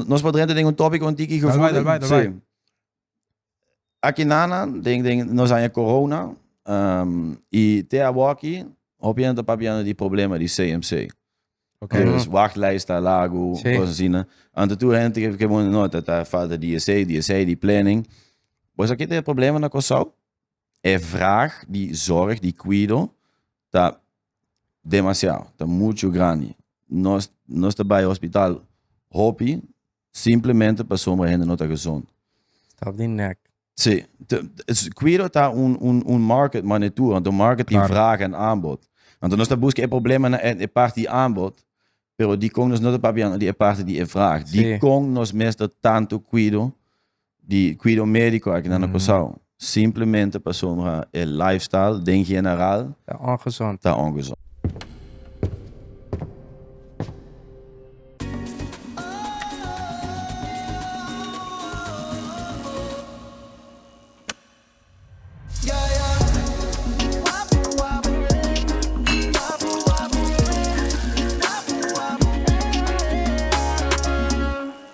Nos por drenta den un tópiko un tiki Dal bai, gevoelig. dal bai, dal bai. Sí. Aki nana, den, den nos aña corona, i te awoki, hopi hende ta papiando di problema di CMC. Okay. Dus wachtlijst ta largo, Sí. cosas asina. Anto tur hende ke, ke bueno, no, ta, ta falta di esei, di esei, di planning. Pues aki ta e problema na Kòrsou. E vraag di zorg, di kuido, ta demasiado, ta mucho grandi. Nos, nos ta bai hospital hopi, simplemente pasobra hende no ta gezond. Stop di nek. Sí, kuido ta un, un, un market manitur, want un market tin Claro. vraag en aanbod. Want nos ta buska e problema na e, e parti di aanbod, pero dikon nos no ta papiando di e parti di e vraag. Sí. Dikon nos mester tanto kuido di kuido médiko aki na Kòrsou? Simplemente pasobra e lifestyle den general Ta ongezond. ta ongezond.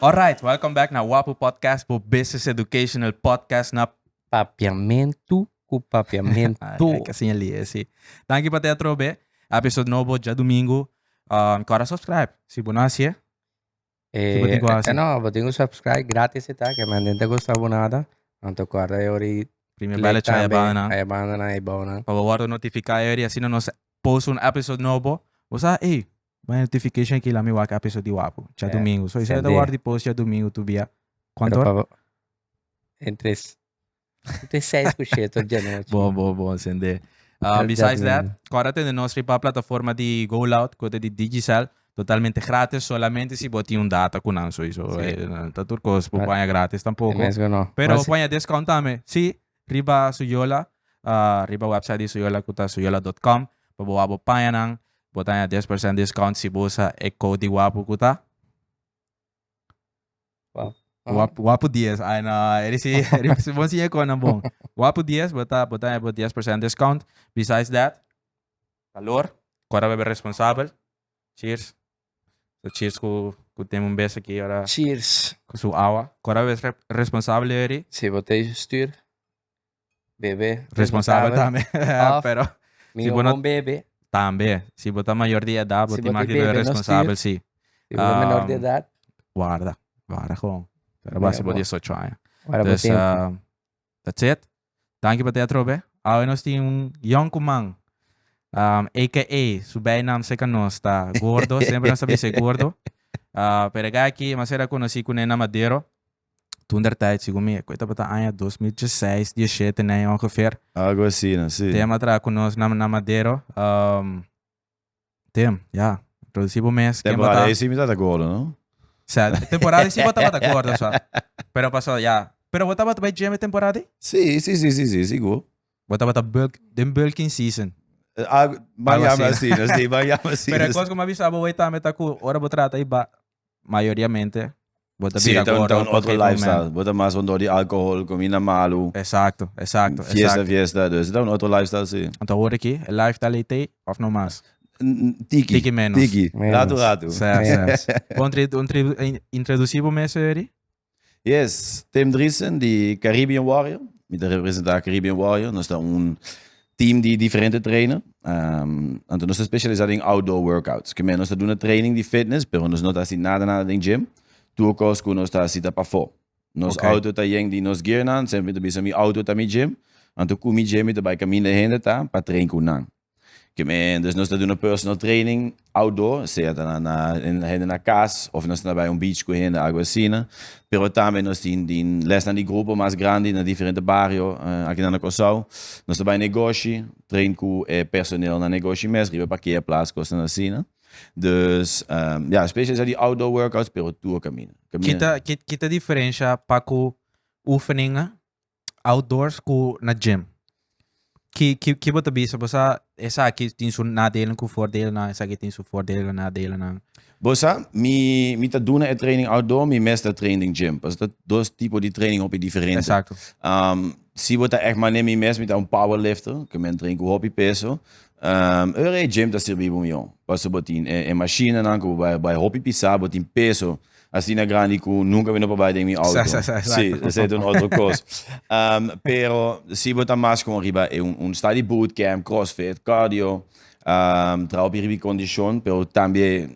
Alright, welcome back na Wapu Podcast, bo business educational podcast na Papiamentu ku papiamentu. Ay, ay, kasi li, si. Danki pa te atrobe. Episode nobo djadumingu. Um, kora subscribe. Si bo no hasié, Eh, Si bo tin ku hasi. no, bo tin ku subscribe gratis e ta, ke men den ta gusta bo nada. Anto kòrda e ora i Primer click bella chaya tambe, banda. Aya banda nan, ay bou nan. Pa bo wòrdu notifiká e ora i asina nos post un episode nobo. Bo sa, ey, bai notification aki laat mi wak episode di Wapu. Djadumingu. So, esei ta sende. wòrdu di post djadumingu tur bia. Kuantu Pero ora? pa bo, entre, entre seis ku shete or djanochi. Bon, bon, bon, sende. Pero Besides that, djadumingu. kòrda tende nos riba plataforma di Go Loud, ku ta di Digicel, totalmente gratis, solamente si bo tin un data ku nan soiso. Sí. Ta tur kos bo Ah. paña gratis tampoco. Mes ku no. Pero Mas- bo paña discount tambe. Sí, riba Suyola, riba website di Suyola ku ta suyola.com, pa bo wak bo pañanan, bo ta haña 10% discount si bo usa e code di Wapu ku ta Wow. Wapu, Wapu 10. Ay no, eri si, eri si bon siña konan bon. Wapu 10, bo ta, bo ta haña bo 10% discount. Besides that, calor, kora bebe responsabel. Cheers. So cheers ku ku tem un bes aki ora Cheers. ku su awa. Kora bebe re- responsabel eri. Si bo te stuur, bebe. Responsabel tambe. Of- Pero Mi Si bo no- bon bebe. tambe, si bo ta mayor di edad, bo Si tin bo mag te di bebe bebe, no responsabel, si. Si bo ta menor di edad, Guarda, guarda gewoon. Pero Ja, basta bo bo. 18 aña. guarda bo Dus, tempo. that's it. Danki pa te atrobe. Awe nos tin un yonkuman. AKA, su bijnaam seca nos ta Gordo. Semper nos ta bisa Gordo. Pero e aki, mas era conocí cu Nena Madero. Toen der tijd, segun mi, cu tabata aña 2016, 17, nee, ongeveer. Algo asina, si. Tim a traha cu nos na, na Madero. Tim, ja, introducí bo mes. Ken bo Temporada ta? ei si mi tabata gordo, no? Sa, temporada ei si bo tabata gordo, sa. Pero pasó, ja. Pero bo tabata bai gym e temporada ei? Si, si, si, si, si, sigur. Bo tabata bulk, den bulking season. Algo, ban Algo yama asina. asina, si, ban yama asina. Pero e kos ku mi a bisa bo hoy tambe ta ku ora bo trata i ba, mayoriamente bo ta Si, bira ta un, gordo ta un op een otro gegeven lifestyle. moment. Bo ta mas rondó di alcohol, comida malu. Exacto, exacto, Fiesta, exacto. fiesta. Dus ta un otro lifestyle, si. Anto awor aki, e lifestyle ei t'ei of no mas? Tiki. Tiki menos. Tiki. Menos. Ratu, ratu. Sa, sa. Menos. Bon, introducí bo mes, Eri? Yes, Tim Driessen di Caribbean Warrior. Mi ta representa Caribbean Warrior. Nos ta un team di diferente trainer. Anto nos ta specialisa den outdoor workouts. Ke men nos ta duna training di fitness, pero nos no ta hasi nada nada den gym. Tur kos ku nos ta hasi ta pafó. Nos auto ta yen di nos gearnan. Semper mi ta bisa mi auto ta mi gym. Anto ku mi gym mi ta bai kaminda hende ta pa train ku nan. Ke men, dus nos ta duna personal training outdoor, sea ta na na hende na kas of nos ta bai un beach ku hende, algo asina. Pero tambe nos tin tin lesnan di grupo mas grandi na diferente bario aki na na Kòrsou. Nos ta bai negoshi, train ku e personeel na negoshi mes riba parkeerplaats, kosnan asina. Dus ya, specialisá di outdoor workouts pero tur kaminda. Kita kita diferensha pa ku oefeningen outdoors ku na gym. Ki ki ki bo ta bisa? Bo sa esaki tin su nadelen ku voordelennan, esaki tin su voordelen en nadelennan. Bo sa, mi mi ta duna e training outdoor, mi mes ta train den gym. Pasobra ta dos tipo di training hopi diferente. Exacto. Si bo ta echt manera mi mes, mi ta un powerlifter, ku men train ku hopi peso. Ora e gym ta sirbi bo mihó. Pasobra bo tin e e machinenan ku bo bai bai hopi pisa, bo tin peso. asina grandi ku nunka mi no por bai den mi auto. Sa, sa, sa, Sí, exacto. esei ta un otro kos. Pero si bo ta mas kon riba e un study bootcamp, crossfit, cardio, traha hopi riba e kondishon, pero tambe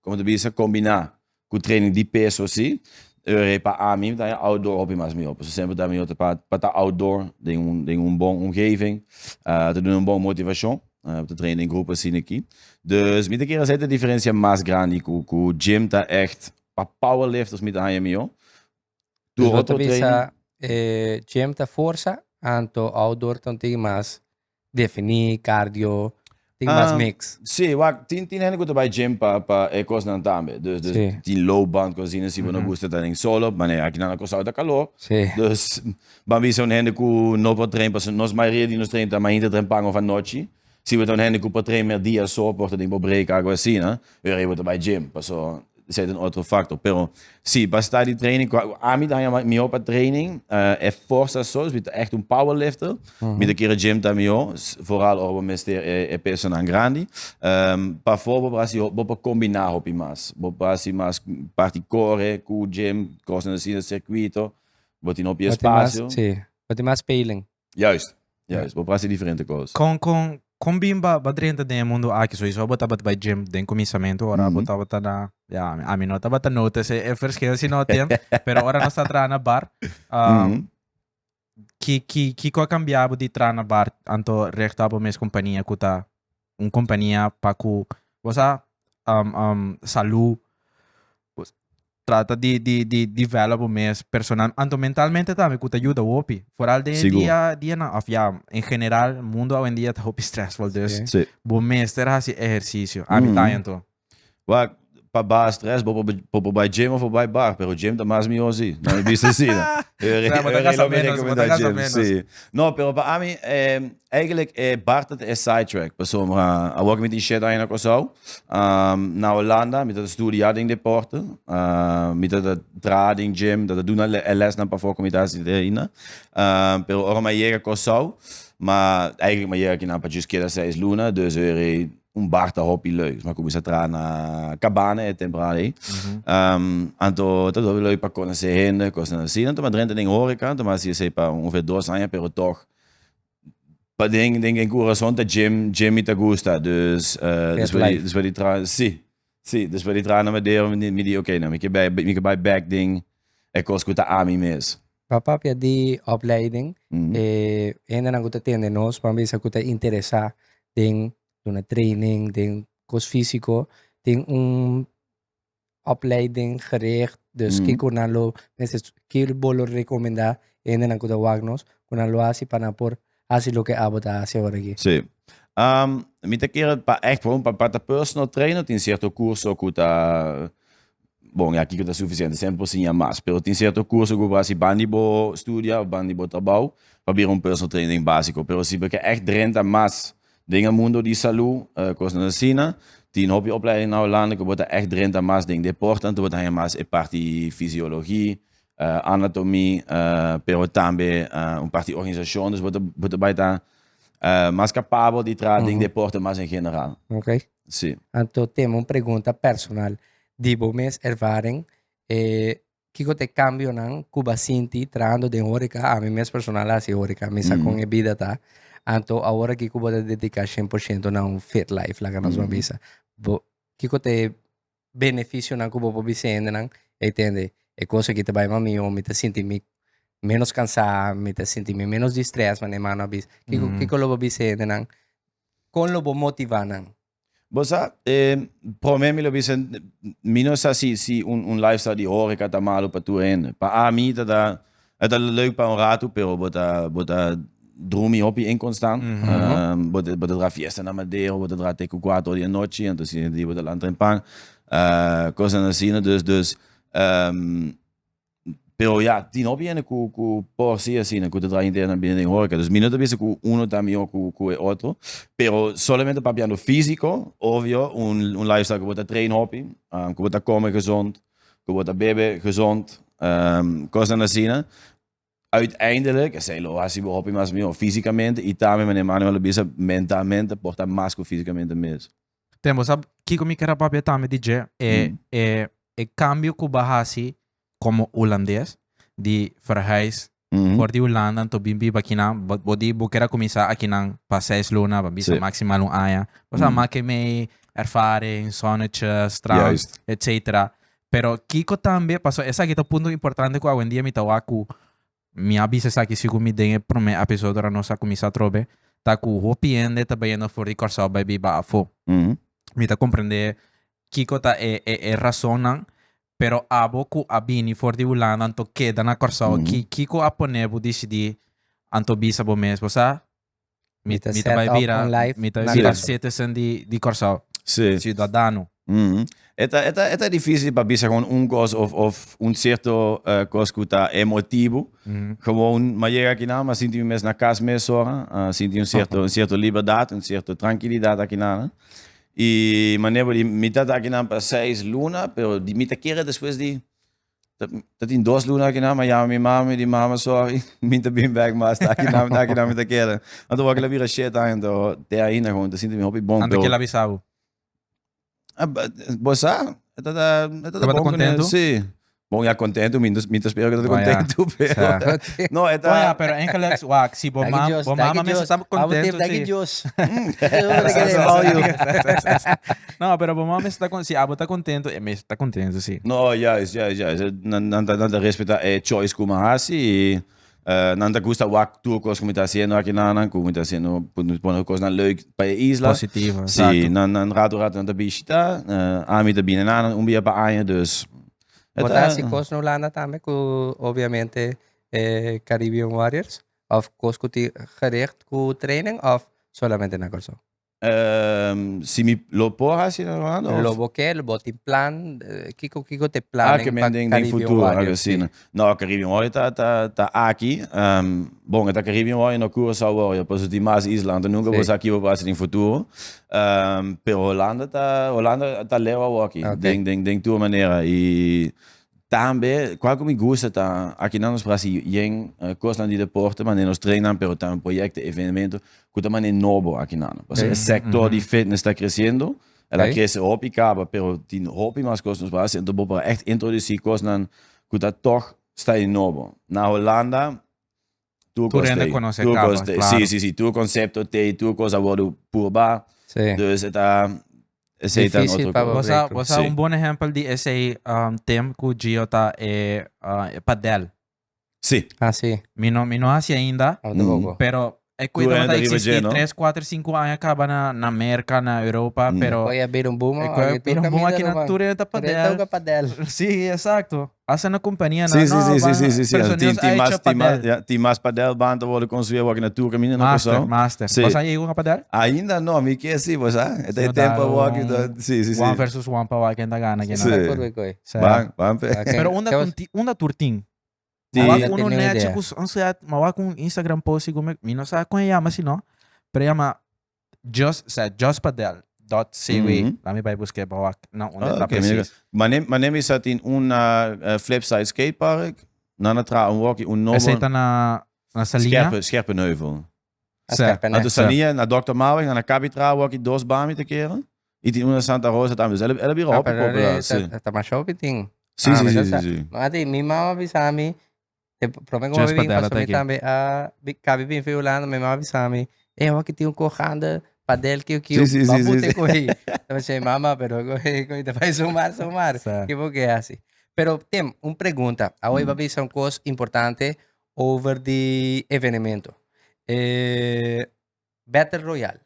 komo ta bisa kombiná ku training di peso si, e pa ami ta haña outdoor hopi mas mihó. Pasobra semper ta mihó pa ta outdoor den un den un bon omgeving, ta duna un bon motivashon pa train den grupo asina aki. Dus mi ta kere esei ta e diferensia mas grandi ku ku gym ta ègt pa powerlifters mi ta haña mihó. Dus Tur bo ta otro training. bisa e gym ta forsa anto outdoor ta un tiki mas Definí, cardio, tin mas mix. Sí, wak, tin tin hende ku ta bai gym pa pa e kosnan tambe. Dus dus Sí. tin low band kosina si bo no gusta ta den solo, manera aki nan na Kòrsou ta kalor. Sí. Dus ban bisa un hende ku no por train pasobra nos mayoria di nos train ta mainta trempan òf anochi. Si bo ta un hende ku por train merdia so por ta den bo break algo asina, ora ei bo ta bai gym pasobra Esei ta un otro factor. Pero si, pa sta di training, ami ta haña mihó pa training e forsa so, mi ta echt un powerlifter. Mi ta kere gym ta mihó, vooral ora bo mester e pesonan grandi. Pafó bo por hasi, bo por kombiná hopi mas. Bo por hasi mas parti kore ku gym, kosnan asina, sirkuito. Bo tin hopi espasio. Si, bo tin mas speling. Juist, juist. Bo por hasi diferente kos. Kon, kon, kon bin ba, ba drenta den e mundu aki? Sowieso bo tabata bai gym den kuminsamentu, ora bo tabata na, ya, ami no tabata notice e verschil si no tem, pero ora nos ta traha na bar, ki, ki, kiko a kambia bo di traha na bar anto richta bo mes kompania ku ta un kompania pa ku bo sa salú, trata di di di develop bo mes personal anto mentalmente tambe ku ta yuda hopi foral den e Sigur. dia dianan of ya en general mundo awendia ta hopi stressful dus Sí. bo mester hasi ehersisio ami ta anto. Wak, pa baha stress bo por bo por bai gym of bo bai bar pero gym ta mas mihó si no mi bisa asina. Sa bo ta gasta mi menos bo ta recomenda gasta gym menos. si. No pero pa ami Eigenlijk e bar ta e sidetrack pasobra awor ku mi tin shete aña na Kòrsou, na Holanda mi ta studia den deporte, mi ta traha den gym, ta duna e lèsnan pafó ku mi ta hasi te ainda, pero ora mi a yega Kòrsou, ma eigenlijk mi a yega akinan pa djis keda seis luna, dus e un bar ta hopi leuk. Mi a kuminsá traha na Cabana e temporada ei. Anto ta hopi leuk pa konosé hende, kosnan asina. Anto mi a drenta den horeca, anto mi a hasi esei pa ongeveer dos aña, pero tòg Pa den den den kurason ta gym gym mi ta gusta dus despues di despues di traha si si despues di traha na Madero mi mi di oke no mi ke bai mi ke bai bek den e kos ku ta ami mes. Pa papia di opleiding e hendenan ku ta tende nos por bisa ku ta interesa den duna training den kos fisiko tin un opleiding gericht, dus kiko nan lo mester, ki bo lo recomenda hendenan ku ta wak nos, ku nan lo hasi pa nan por hasi loke abo ta hasi awor aki? Sí. Mi ta kere pa echt gewoon pa pa ta personal trainer tin cierto curso ku ta, bon ya kiko ta suficiente, semper por siña mas, pero tin cierto curso ku bo hasi bandi bo studia of bandi bo trabou pa bira un personal trainer den basico, pero si bo ke echt drenta mas Den e mundo di salú, kosnan asina, tin hopi opleiding na Hulanda ku bo ta ègt drenta mas den deporte, anto bo ta haña mas e parti fisiologi, anatomie, pero tambe un parti organisashon, dus bo ta bo ta bai ta mas kapabel di traha den deporte mas en general. Ok. Si. Anto tem un pregunta personal, di bo mes ervaring, e Kiko ta e kambionan ku bo a sinti trahando den horeca? Ami mes personal a hasi horeca, mi sa kon e bida ta. Anto awor aki ku bo ta dediká 100% na un fit life, laga nos ban bisa. Bo, kiko ta e benefisionan ku bo por bisa e hendenan? Ey tende, e kos aki ta bai mas mihó, mi ta sinti mi ménos kansá, mi ta sinti mi ménos di strès, manera mano a bisa. Kiko, kiko lo bo bisa e hendenan? Kon lo bo motivá nan? Bo sa, e prome mi lo bisa, mi no sa si si un un lifestyle di horeca ta malo pa tur hende. Pa ami ta ta, e ta leuk pa un ratu, pero bo ta bo ta drumi hopi inconstant. Bo ta bo ta traha fiesta na Madero, bo ta traha te ku kuater or di anochi, anto siguiente dia bo ta lanta trempan, kosnan asina. Dus dus Pero ya, tin hopi hende ku ku por si asina, ku ta traha henter nan bini den horeca. Dus mi no ta bisa ku uno ta mihó ku ku e otro. Pero solamente papiando físiko, obvio, un un lifestyle ku bo ta train hopi, ku bo ta kome gezond, ku bo ta bebe gezond, kosnan asina. Uiteindelijk, esei lo hasi bo hopi mas mihó físikamente i tambe manera Manuel a bisa, mentalmente por ta mas ku físikamente mes. Ten, bo sa kiko mi kere papia tambe di dje? E e. e cambio cu bo a haci como Hulandes di verhuis for di Hulanda anto bin biba akinan, bo bo di bo kier a cuminsa akinan pa seis luna, pa bisa maximal un aña. Bo sa make mei ervaring, zonnetje, strand, etcetera. Pero kico tambe, pasobra esaki ta un punto importante cu awendia mi ta wak cu Mi a bisa esaki sigur mi den e prome episodio ora nos a kuminsá atrobe, ta ku hopi hende ta bayendo for di Kòrsou bai biba afó. Mi ta komprendé kiko ta e e e rasonnan, pero abo ku a bini for di Hulanda anto keda na Kòrsou, ki kiko a pone bo disidí anto bisa bo mes, bo sa, mi Mi ta mi ta set bai up bira un life mi ta na bira Kòrsou. citizen di di Kòrsou, Sí. siudadano. E ta, e ta, e ta difícil pa bisa gewoon un kos of, of un cierto eh, kos ku ta e motibu. Gewoon, ma yega akinan, ma sinti mi mes na kas mesora, ah, sinti un cierto, un cierto liberdat, un cierto trankilidat akinan. I manera bo di, mi ta akinan pa seis luna, pero di mi ta kere despues di Ta tin dos luna aki nan, ma yama mi mama, mi di mama sorry, mi ta bin bek mas, ta aki nan, ta aki nan mi ta keda. Anto wak el a bira shete aña, anto te ainda gewoon ta sinti mi hopi bon. Anto pero kila bisa bo? Ah, bo sa, e ta ta, e ta ta Tabata bon kuné, contento? si. Bon, ya contento, mi mi ta spera ku ta Oh, ja. contento, pero Sa. no, e Oh ja, ta pero eigenlijk, wak, si bo Danki mam, Dios, bo danki mama mester Dios. ta Abo contento, tip, danki si. Dios. No, pero bo mama mester ta con, si abo ta contento, e mester ta contento, si. No, juist, juist, juist. Nan, nan ta, nan ta respeta e choice ku mi a hasi i eh, nan ta gusta wak tur kos ku mi ta hasiendo aki na nan, ku mi ta hasiendo, pone kosnan leuk pa e isla. Positivo, Si, exacto. nan, nan rato rato nan ta bishita, eh, ami ta bini na nan un bia pa aña, dus e Bo ta ta hasi kos na Hulanda tambe ku obviamente e Caribbean Warriors? Of kos ku tin gericht ku training of solamente na Kòrsou? Si mi lo por hasi na Hulanda of? Lo bo ke, lo bo tin plan, kiko kiko ta e Ah, planning ke pa men den den Caribbean futuro, algo Warriors? Si. asina. No, Caribbean Warrior ta ta ta aki. Bon, e ta Caribbean Warrior no Curaçao Warrior, pasobra tin mas isla, anto nunka bo Si. sa kibo pasa den futuro. Pero Hulanda ta Hulanda ta leu awoki, Ok. den den den tur manera. I Tambe, cual cu mi gusta ta, akinan nos por haci yen cosnan di deporte, manera nos trainnan, pero tambe proyecto, evenemento, cu ta manera nobo akinan. Pasobra e sector di fitness ta creciendo, el a crece hopi caba, pero tin hopi mas cos nos por haci, enton bo por echt introduci cosnan cu ta toch sta e nobo. Na Hulanda, tur Tur cos hende t'ey, conoce tur caba, cos t'ey. claro. Sí, sí, sí, tur concepto t'ey, tur cos a wordo purba. Sí. Dus e ta, esey ta un Difícil otro pa cos. Bo sa, Correcto. bo sa Sí. un bon ehempel di esey um, tem cu Gio ta e, uh, e padel. Sí. Ah, sí. Mi no, mi no haci ainda, Ah, tampoco. pero e Tur cuido hende ta riba existi dje, no? 3, 4, 5 aña caba na, na Merca, na Europa, pero Koe a bira un boom e aki koe a tur bira un boom caminda aki na ruman. tur hende ta Tur hende padel. toca padel. Sí, exacto. Hasta na compañía na Sí, sí, no, sí, sí, van sí, sí, sí. personeels Tin, tin a mas, hecho tin mas, padel. ja, tin mas padel ban ta worden construí aki na tur caminda na Master, Curaçao. master. Sí. Bo sa yega un padel? Ainda no, mi ke sí, bo sa. E ta Si e no tempo dal awor ki un ta, sí, sí, sí. one versus one pa wak ken ta gana Sí. kinan. Por mi koe. Sí. Ban, ban pe. Ok. Pero unda Ke tur ti, unda tur tin? Ti. Ma wak No uno tengo nechi idea. ku un set, ma wak un Instagram post sigur mi, mi no sa kon e yama si no, pero e yama just, sa justpadel dot cw. La mi bai busk'é pa wak na unda Ah, ta ok, mi precies. Mané, mané mi sa tin un na eh, Flipside Skate Park, nan a traha un wok un nobo Esei ta na na Saliña? Scherpe, Scherpenheuvel. A Sa. Scherpenheuvel. Anto Saliña na Dòkter Maweg, nan a kabi traha wok dos bami te kere. I tin un na Santa Rosa tambe. Dus el a bira Ah, hopi pero popular, ta, sí. ta mas hopi tin. Sí, Ah, sí, mi sí, ta sí, sa. sí. Ma di, mi mama bisa mi, te prome como Just mi bin, padel paso mi aki. tambe a bi- kabi bin fi Hulanda, mi mama bisa mi, eh, wak tin un kojande padel kiu kiu, Sí, sí, sí, ba sí, pute sí. kohi. Ta mi mama, pero kohi, kohi, ta bai sumar, sumar. Sa. Ki bo ke hasi? Pero Tim, un pregunta. Awe ba bisa un kos importante over di evenemento. Eh, Battle Royale.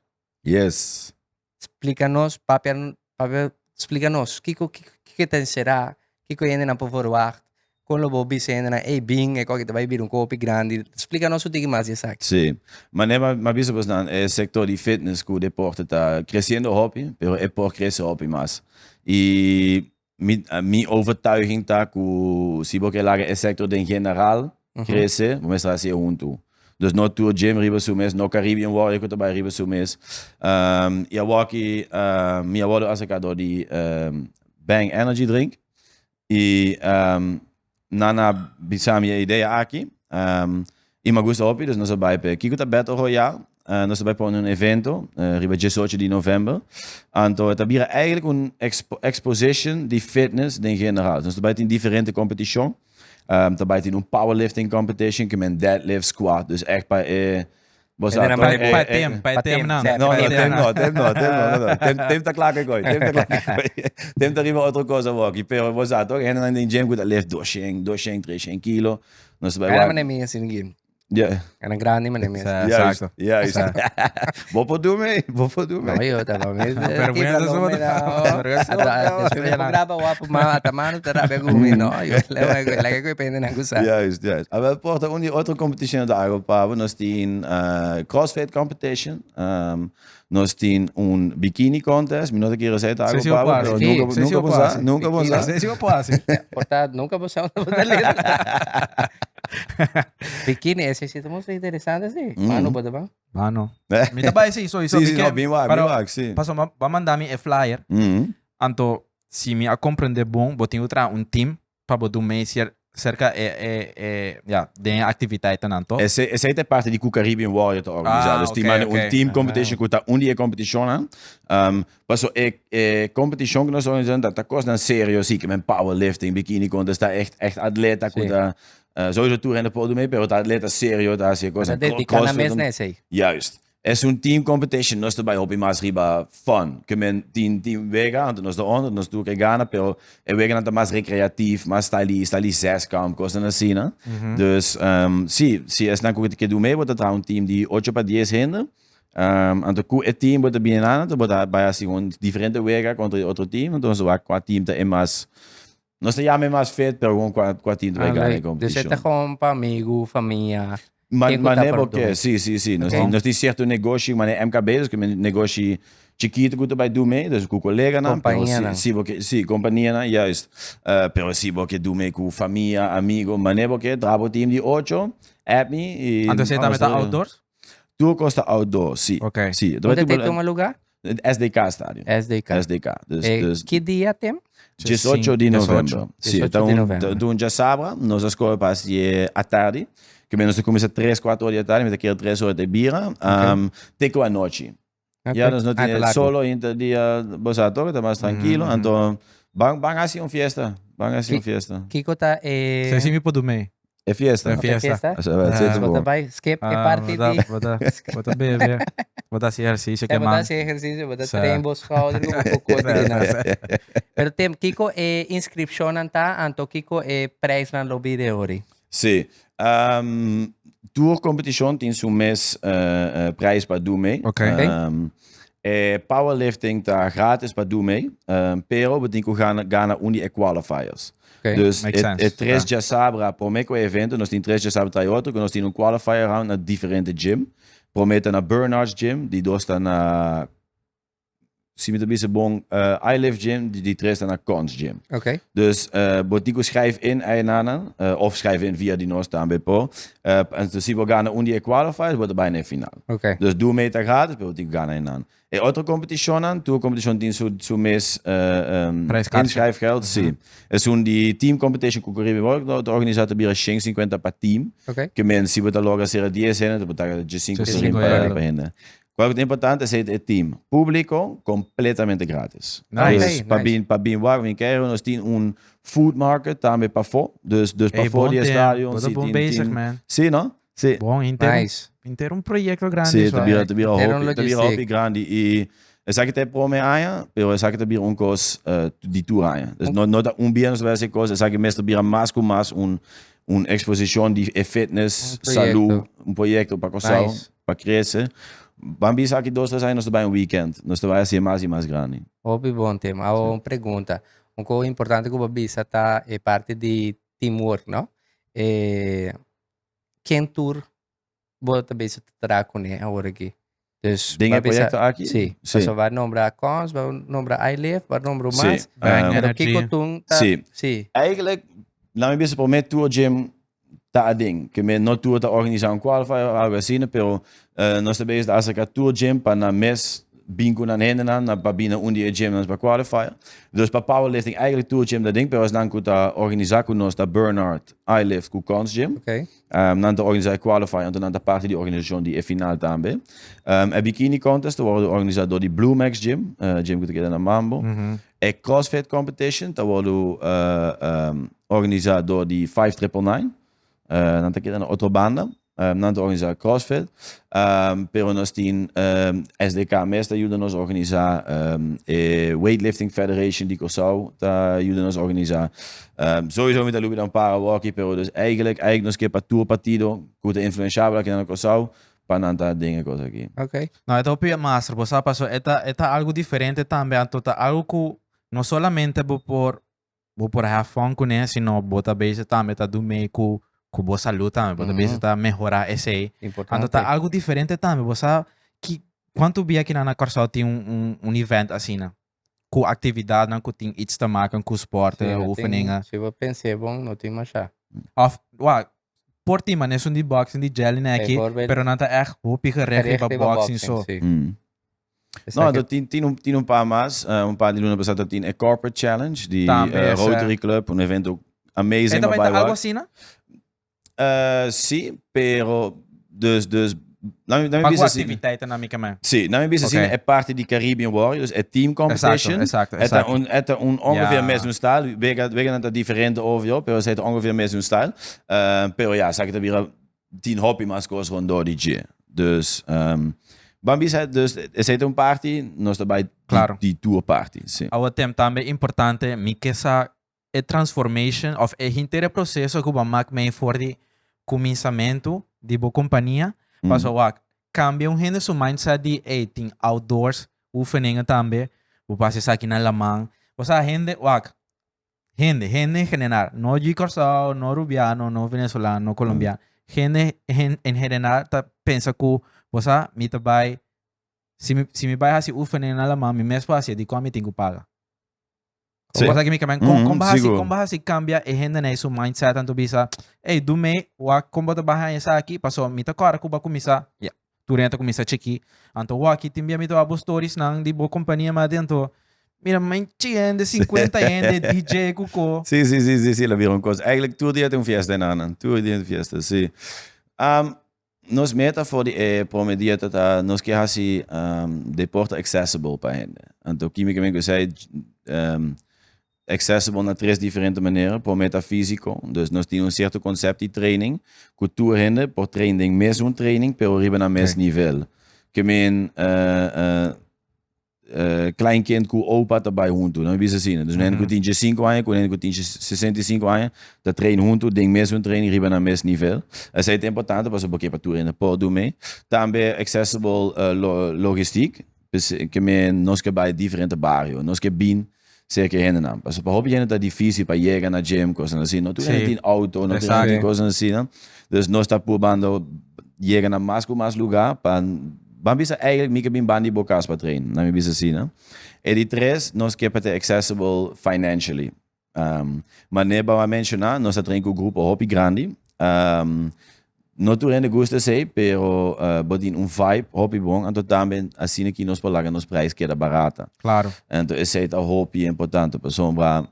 Yes. Splika nos, papia, papia, splika nos, kiko, kiko, kiko ta enserá, kiko hendenan por verwacht, kon lo bo bisa hendenan, ey, bin, e koki ta bai bira un kopi grandi. Splika nos un tiki mas di esaki. Sí. Manera m'a m'a bisa bosnan, e sektor di fitness ku deporte ta kresiendo hopi, pero e por krese hopi mas. I mi mi overtuiging ta ku si bo ke laga e sektor den general krese, bo mester hasi e huntu. Dus no tur gym riba su mes, no Caribbean Warrior ku ta bai riba su mes. I awoki mi a wòrdu aserká dor di Bang Energy Drink i nan a bisa mi e idea aki i mi a gusta hopi, dus nos a bai p'e. Kiko ta Battle Royale? Nos ta bai pone un evento riba 18 di november. Anto e ta bira eigenlijk un exposition di fitness den general. Nos ta bai tin diferente competicion. Ta bai tin un powerlifting competition, ke men deadlift, squat. Dus echt pa e Bo sa, Pa pa tem, pa tem nan. No, no, tem no, tem no, tem no, no, no. Tem, tem ta klaar koi, tem ta klaar koi. Tem ta riba otro cosa woki, pero bo sa toch, hendenan den gym ku ta lift 200, 200, 300 kilo. Nos ta bai Era wak. mane mi asina gym. Ja. Era grandi mane mi asina. Juist, Exacto. juist. Bo por doen mee, bo por doen No, mee. yo ta pa mi. Vergüenza Kibra so lo me da. Vergüenza so Ata, después mi graba wapo ma ata mano ta rabia ku mi, no. Yo le like ku pende na kusa. Juist, juist. Ah, wel, porta un die otro competition da algo pa, nos tin CrossFit competition, nos tin un bikini contest, mi no te quiero decir algo Sí, sí, pa, opa, pero sí. nunca, Sí, sí, nunca opa, bonsa, sí. nunca bonsa. Sí, sí, opa, sí. Porta nunca bosa una Bikini, ese sí muy interesante, sí. Mano, bota ba? Mano. Mi ta bai sí, so, so, Sí, sí, mi no, ke- bin wak, bin pero- wak, sí. Paso, ba manda mi e flyer. Anto, si mi a comprende bon, bo tin ku traha un team pa bo dun mee cerca e, e, e, ja, den e activiteiten anto. Ese, esei ta e parti di ku Caribbean Warrior ta organisa. Ah, Dus tin oké, manda oké. un team competition ku ta un di e competitionnan. Paso e, e competition ku nos ta organisa ta, ta kosnan serio, si, ke men powerlifting, bikini contest, ta echt, echt atleta ku Sí. ta, sowieso tur hende por dun mee, pero ta atleta serio ta hasi e Ta kosnan. dedica na Crossfit, mes na esei. Juist. Es un team competition, nos ta bai hopi mas riba fun. Ke men tin tin wega, anto nos ta onder, nos tur ke gana, pero e weganan ta mas recreatief, mas style style zeskamp, kosnan asina. Dus si, si esnan ku ke dun mee, bo ta traha un team di ocho pa dies hende. Anto ku e team bo ta bini nan, anto bo ta bai hasi un diferente wega kontra e otro team, anto nos ta wak kua team ta e mas, nos ta yama e mas fit, pero gewoon kua kua team ta bai Ah, gana e leuk. Dus e competition. ta gewoon pa amigu, famia. Ma, Ken ku ma ta ne por bo ke, doen. si, si, si. Nos Oké. tin, nos tin cierto negoshi, ma ne MKB, dus ke men negoshi chikito ku ta bai doen mee, dus ku koleganan, pero si, Kompanianan. si bo ke, si, kompanianan, juist. Pero si bo ke doen mee ku famia, amigo, ma ne bo ke, traha bo team di ocho, app mi i Anto esei tambe nos ta ta outdoors? Tur kos ta outdoor, si. Oké. Si. Unda te tuma lugar? SDK Stadion. SDK. SDK. Dus, dus Ki dia tem? 18 di november. Si, 18 ta di un, november. ta un djasabra, nos a scoge pa hasi e atardi. Ke men nos ta cuminsa 3, 4 ora di atardi, mi ta kere 3 ora te bira. Te cu anochi. Ok. Ya nos no Ah, tin ta largo. solo inter dia, bo sa toch, ta mas tranquilo. Anto, ban, ban hasi un fiesta. Ban hasi un fiesta. Kiko ta e... Esei si mi por dun mee. E fiesta. E fiesta. fiesta? Asa, a Ah. ser Bo ta bon. bai skip e Ah, parti bo ta, di... bo ta, bo ta bebe. Bo ta hasi ehercicio Ja, ke bo ta man. hasi ehercicio, bo ta Sa. train bo schouder ku bo kokoti di nan. Pero Tim, kiko e inscripcionnan ta, anto kiko e prijsnan lo bira e ori? Sí. Tur competicion tin su mes prijs pa do mee. Ok. E powerlifting ta gratis pa do mee, pero bo tin ku gana, gana un di e qualifiers. Ok. Dus Makes e, sense, e tres ja. djasabra prome ku e evento, nos tin tres djasabra trai otro, ku nos tin un qualifier round na diferente gym. Prome ta na Bernard's Gym, di dos ta na Si mi ta bisa bon, I Live Gym, di, di tres ta na Cons Gym. Ok. Dus bo tin ku schrijf in einanan, of schrijf in via di nos tambe por. En si bo gana un di e qualifiers, bo ta bai na e final. Ok. Dus doe mee ta gratis, pero bo tin ku gana einan. E otro competitionnan, tur competition tin su, su mes Prijskaartje. inschrijfgeld. Si. Esun di team competition ku Caribe World ta organisa ta bira 150 pa team. Ok. Ke men si bo ta logra sera 10 hende, bo ta 15 15 pa, euro. pa hende. Cual ku ta importante esei ta e team. Publico completamente gratis. Nice. Dus Ok, pa nice. bin pa bin wak bin kere nos tin un food market tambe pafó. Dus dus Hey, pafó bon di e tem. stadion Bo ta si bon tin bezig, tin man. Si no? Si. Bon, henter, Nice. henter un proyecto grandi Si, zo, ta bira eh. ta bira Henter un hopi ta bira logistiek. hopi grandi i esaki ta e prome aña, pero esaki ta bira un kos di tur aña. Dus no no ta un bia nos ta bai hasi e kos, esaki mes ta bira mas ku mas un un exposicion di e fitness, Un proyecto. salú, un proyecto pa Kòrsou. Nice. Pa crece. Ban bisa aki dos tres aña nos ta bai un weekend. Nos ta bai haci mas y mas grandi. Hopi bon tema. Awo un pregunta. Un cosa importante cu bo bisa ta e parti di teamwork, no? E ken tur bo ta bisa ta traha cune awor aki? Dus Den bo e bisa proyecto aki? Si. Si. Pasobra bo a nombra Cons, bo a nombra iLive, bo a nombra Si. mas. Bang Pero Energy. kico tun ta Si. Si. Eigenlijk, laat me bisa prome Tour Gym ta adin. Ke men no tur ta organisa un qualifier of algo asina, pero nos ta bezig ta acerca Tour Gym pa nan mes. bin ku nan hendenan na pa bin na un di e gymnan pa qualify. Dus pa powerlifting eigenlijk tur gym dat ding, pero esnan ku ta organisa ku nos ta Bernard, iLift ku Cons Gym. Okay. Nan ta organisa e qualify, anto nan ta parti di organisashon di e final tambe. E bikini contest ta wordu organisa dor di Blue Max Gym, gym ku ta keda na Mambo. E CrossFit competition ta wordu organisa dor di 5999. Nan ta keda na otro banda. Nan ta organisa CrossFit. Pero nos tin SDK mes ta yuda nos organisa. E Weightlifting Federation di Kòrsou ta yuda nos organisa. Sowieso mi ta lubida un par awoki, pero dus eigenlijk, eigenlijk nos ke pa tur partido ku ta influenshabel aki na Kòrsou pa nan ta den e kos aki. Okay. No, e ta hopi master, bo sa paso e ta e ta algo diferente tambe, anto ta algo ku no solamente bo por bo por have fun kuné, sino bo ta bezig tambe ta do mee ku ku bo salud tambe, bo ta bezig ta mehorá esei. Importante. Anto ta algo diferente tambe, bo sa ki kuantu bia kinan na Kòrsou tin un un un event asina? Ku aktividatnan ku tin its te maken ku sport, Sí, no tin, oefeningen. si bo pens'é bon, no tin mashá. Of, wak, por tin manera esun di boxing di Jellinek aki, Bijvoorbeeld, pero nan ta echt hopi gericht gericht riba riba boxing boxing, so. sí. No, Esaki anto tin, tin un, tin un paar mas. Un paar di luna pasá ta tin e Corporate Challenge di Tambe esa. Rotary Club, un evento E amazing ta pa bai ta bai algo wak. asina? Sí, pero dus, dus, laat mi Pa ku bisa asina. activiteiten mi ke men? Sí, laat mi bisa asina, Oké. e parti di Caribbean Warriors, e team Exacto, competition, exacto, e ta exacto. un, e ta un ongeveer Ja. mesun style. Wega, wega nan ta diferente obvio, pero esei ta ongeveer mesun style. Pero ja, esaki ta bira tin hopi mas kos rondó di dje. Dus, ban bisa, dus esei ta un parti, nos ta bai Claro. di tur parti, sí. Awo tem tambe importante, mi ke sa e transformation of e henter e proceso ku bo a mak mei for di kuminsamentu di bo kompania, pasobra wak kambia un hende su mindset di ey tin outdoors oefeningen tambe, bo por hasi esaki na laman, bo sa hende wak hende hende en general no djui Kòrsou, no Rubiano, no Venezolano, no Colombiano, hende en general ta pensa ku bo sa mi ta bai si mi si mi bai hasi oefeningen na laman mi mes por hasi dikon mi tin ku paga. Sí. Cosa que mi kamen, kon, kon ba hasi, sigur. kon ba hasi cambia e hende na su mindset anto bisa, hey, do me, wa kon bo ta baha esaki, paso mi ta kòrda ku bo a kuminsá, ya, tur hende ta kuminsá chikí, anto wak tin bia mi ta wak bo stories nan di bo kompania mas adentro, mira manchi hende, 50 hende, DJ ku ko. Sí, sí, sí, sí, sí, la bira un kos. Eigenlijk tur dia tin un fiesta einan, tur dia tin fiesta, sí. Nos meta for di e prome dia ta ta nos ke hasi deporte accessible pa hende. Anto kimikamente ku esei accessible na tres diferente manera. Prome ta fisico, dus nos tin un cierto concept di training ku tur hende por train den mesun training pero riba nan mes nivel. Ke men kleinkind ku opa ta bai huntu, no mi bisa asina. Dus un hende ku tin diesinco aña ku un hende ku tin 65 aña ta train huntu den mesun training riba nan mes nivel. Esei ta importante pasobra bo ke pa tur hende por dun mee. Tambe accessible logistiek, ke men nos ke bai diferente bario, nos ke bin serka e hendenan. Pasobra pa hopi hende ta dificil pa yega na gym, kosnan asina. No tur hende tin auto, no tur hende tin kosnan asina. Dus nos ta purbando yega na mas ku mas lugar pa Ban bisa eigenlijk mi ke bin bandi bo kas pa train, na mi bisa asina. E di tres, nos ke pa ta accessible financially. Manera bo a menciona, nos ta train ku grupo hopi grandi. No tur hende gusta esei, pero bo tin un vibe hopi bon, anto tambe asina ki nos por laga nos prijs keda barata. Claro. Anto esei ta hopi importante pasobra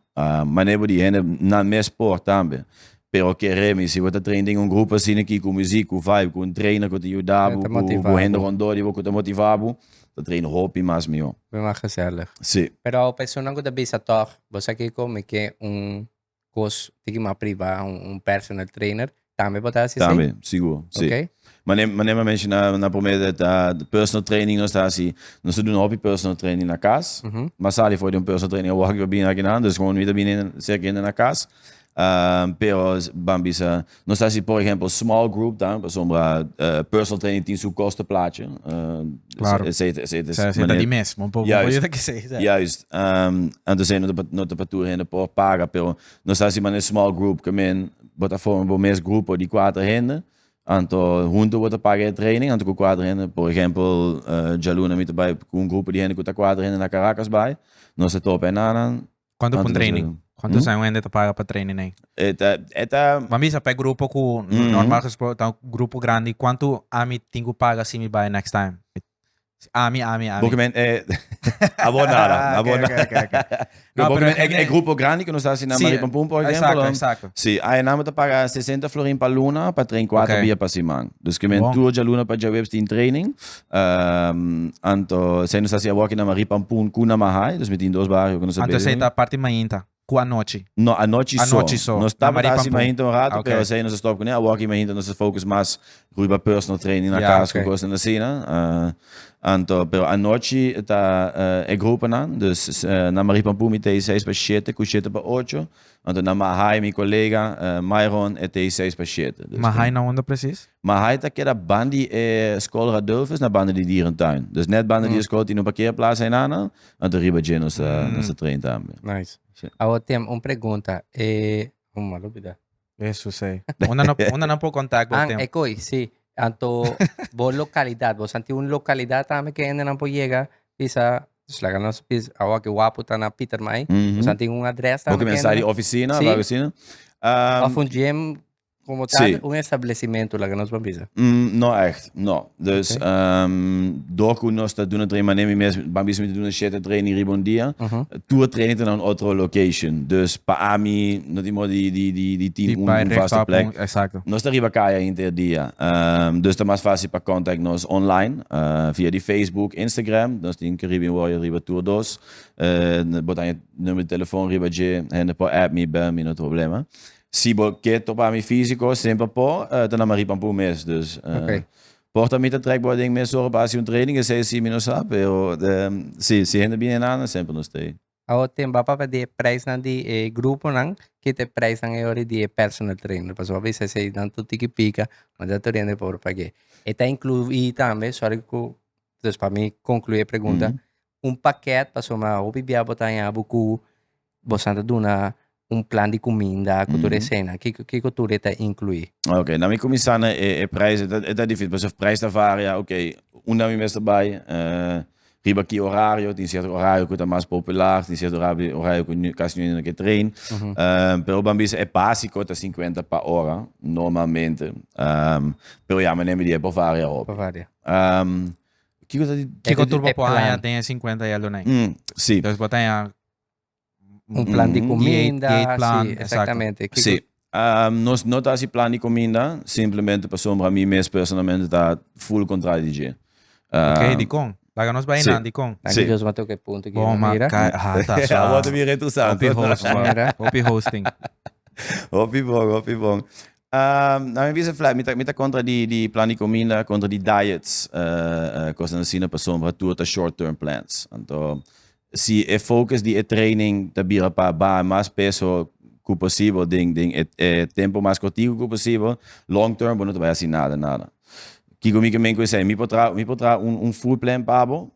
manera bo di hende nan mes por tambe. Pero kere mi, si bo ta train den un grupo asina aki ku muziek, ku vibe, ku un trainer ku ta yuda bo, Ta ku motiva bo hende bo. rondó di bo ku ta motiva bo, ta train hopi mas mihó. Hopi mas gezellig. Sí. Pero personanan ku ta bisa tòg, bo sa kiko mi ke un kos tiki mas privá, un personal trainer, tambe bo ta hasi esei? Tambe, sigur, sí. Ok. Mane, mane mi a menshoná na promé ta personal training nos ta hasi, nos ta duna hopi personal training na kas. Mi a sali for di un personal training awor ku a bini akinan, dus gewoon mi ta bini serka hende na kas. Pero ban bisa, nos ta hasi por ehempel small group tambe, pasobra personal training tin su kosto plaatje. Claro. Esei ta, esei ta Esei ta di mes, bo por Juist. yuda kesei. Juist. Anto esei no ta pa, no ta pa tur hende por paga, pero nos ta hasi manera small group, ke men bo ta forma bo mes grupo di kuater hende, Anto hunto bo ta paga e training, anto ku kuater hende, por ehempel djaluna mi ta bai ku un grupo di hende ku ta kuater hende na Caracas bai, nos ta topa e nanan. Kuantu pa un Anto nos training? ta- Kuantu Hmm? sa un hende ta paga pa training ei? E ta, e ta, Ban bisa pa e grupo ku normal gesproken ta un grupo grandi, kuantu ami tin ku paga si mi bai next time? Ami, ami, ami. Bo ke men, eh, abo nada, abo Ok, nada. ok, ok, ok. No, No, bo ke pero men, e, hende- e grupo grandi ku nos ta hasi na Sí, Maripampoen, por Exacto, ejemplo. exacto. Sí, aí namen ta paga 60 florin pa luna pa train 4 Ok. bia pa siman. Dus ke men Bon. tur djaluna pa djaweps tin training. Anto, sei nos hasi awoki na Maripampoen ku na Mahaai, dus mi tin dos bario ku nos a Anto bezig. esei ta parti mainta. Ku anochi? No, anochi so. Anochi so. Nos Na tabata Marie hasi Pampoen. mainta un rato, Ok. pero esei nos a stop kuné. Awor aki mainta nos a focus mas riba personal training na Ja, kas, ku ok. kosnan asina. Anto, pero anochi ta e gruponan. Dus na Marie Pampoen mi ta seis pa shete ku shete pa ocho. Anto na Mahaai mi kolega Myron e ta seis pa shete. Dus Mahaai na unda precies? Mahaai ta keda banda di e skol Radulphus na banda di dierentuin. Dus net banda di e skol tin un parkeerplaats einana. Anto riba dje nos ta nos ta train tambe. Nice. Sí. Awor Tim, un pregunta. E, oh, m'a lubida. Eso sí. Unda no, unda nan por contact bo An, Tim? e koi, sí. Anto, bo localidad, bo santi un localidad tambe ke hendenan por yega, bisa, dus laga nos bisa, awor ke Wapu ta na Pietermaai, bo santi un adres Bo tambe ke ke mensá di hendenan, oficina, Sí. of algo asina? Of un gym Como tal, Sí. un establecimento, laga nos ban bisa. No echt, no. Dus Ok. door ku nos ta duna training, manera mi mes ban bisa mi ta duna shete training riba un dia, tur training ta na un otro location. Dus pa ami no tin modo di di di di tin Di un bai un recht vaste op plek. un, exacto. Nos ta riba kaya henter dia. Dus ta mas fácil pa contact nos online, via di Facebook, Instagram. Nos tin Caribbean Warrior riba tur dos. Bo ta haña number di telefon riba dje, hende por app mi, bel mi, no tin problema. Si bo ke topa mi físiko, semper por, ta na Marie Pampoen mes. Dus, Ok. por ta mi ta trek bo aden mesora pa hasi un training, esei si mi no sa, pero si, si hende bini einan, semper nos ta ei. Awor tin bo a papia di e prijsnan di e gruponan, ki ta e prijsnan e ora di e personal trainer? Pasobra bo a bisa esei nan tur tiki pika, ma ta tur hende por pag'é. E ta inkluí tambe, sorry ku, dus pa mi konkluí e pregunta, un pakèt pasobra hopi bia bo ta haña bo ku bosan ta duna un plan di kuminda ku tur esena. Kiko kiko tur e ta inkluí? Ok, na mi kuminsá na e e prijs e ta e ta difísil pasobra prijs ta varia, ok, unda mi mester bai, riba ki orario, tin sierto orario ku ta mas popular, tin sierto orario ku kasi niun hende no ke train, pero ban bisa e básiko ta sinkuenta pa ora normalmente, pero ya manera mi di e por varia hopi. Por varia. Kiko ta di? Kiko tur bo E por haña plan. den e 50 yellow Mm, sí. Dus bo ta haña Un plan di kuminda, Diet plan, sí, exacto. exactamente. Kiko, Sí. Nos no ta hasi plan di kuminda, simplemente pasobra mi mes personalmente ta full kontra di dje. Ok, dikon? Laga nos bai Sí. nan, dikon? Danki Sí. Dios, m'a toka e punto aki. Bon, ma Mira. kai, ah, ta Awor swa. ta bira interesante. Hopi host, wa. Mira. Hopi hosting. Hopi bon, hopi bon. Nou, mi bisa flat, mi ta, mi ta kontra di, di plan di kuminda, kontra di diets, kosnan asina, pasobra tur ta short term plans. Anto, si e focus di e training ta bira pa baha mas peso ku posibel den, den e, e tempo mas kortiku ku posibel, long term bo no ta bai hasi nada, nada. Kiko mi ke men ku esei? Mi por traha, mi por traha un, un food plan pa bo,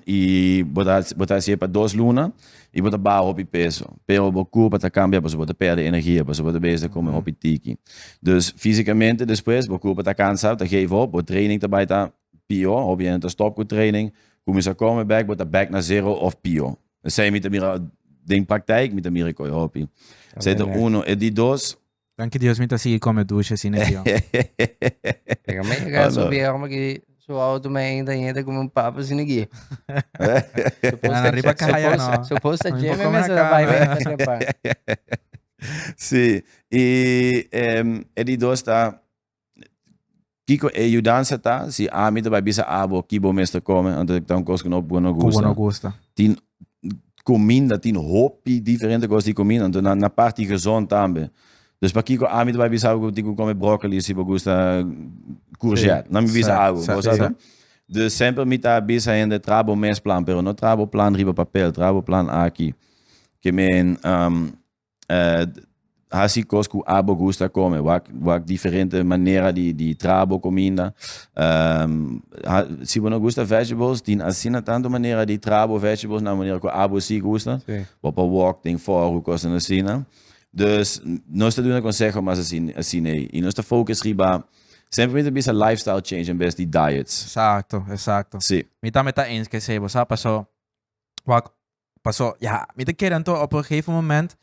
i bo ta, bo ta hasié pa dos luna i bo ta baha hopi peso. Pero bo kurpa ta kambia pasobra bo ta pèrdè energia, pasobra bo ta bezig ta kome hopi tiki. Dus físikamente despues bo kurpa ta kansa, ta geef op, bo training ta bai ta pió, hopi hende ta stòp ku training, kuminsá kome bèk, bo ta bèk na zero òf pió. Esei mi ta mira den praktijk, mi ta mira koe hopi. Esei ta uno. E di dos, Danki Dios mi ta sigui come douche asina tio. Pega me llega Oh, su no. viejo me que su auto me ainda ainda como un papa sin aquí. Na riba kaya no. Suposta Mi Jimmy poco me na se da bai cama. me trepa. Sí, i e di dos ta, kiko e yudansa ta si ami ta bai bisa abo ki bo mester kome, anto ta un kos ku no bo no Ku bo gusta. no gusta. Tin kuminda, tin hopi diferente kos di kuminda, anto na na parti gezond tambe. Dus pakiko ami ta bai bisa abo ku tin ku kome brokoli si bo gusta courgette? No mi bisa abo, bo sa no? Dus semper mi ta bisa hende traha bo mes plan, pero no traha bo plan riba papel, traha bo plan aki. Ke men Hasi kos ku abo gusta kome. Wak wak diferente manera di di traha bo kominda. Si bo no gusta vegetables, tin asina tantu manera di traha bo vegetables na manera ku abo si gusta. Sí. Bo por wok den fòru, kosnan asina. Dus nos ta duna konseho mas asina asina ei. I nos ta focus riba, semper mi ta bisa lifestyle change en bes di diets. Exacto, exacto. Sí. Mi tambe ta eens ku esei, bo sa paso wak Paso, ya, mi ta kere anto op een gegeven moment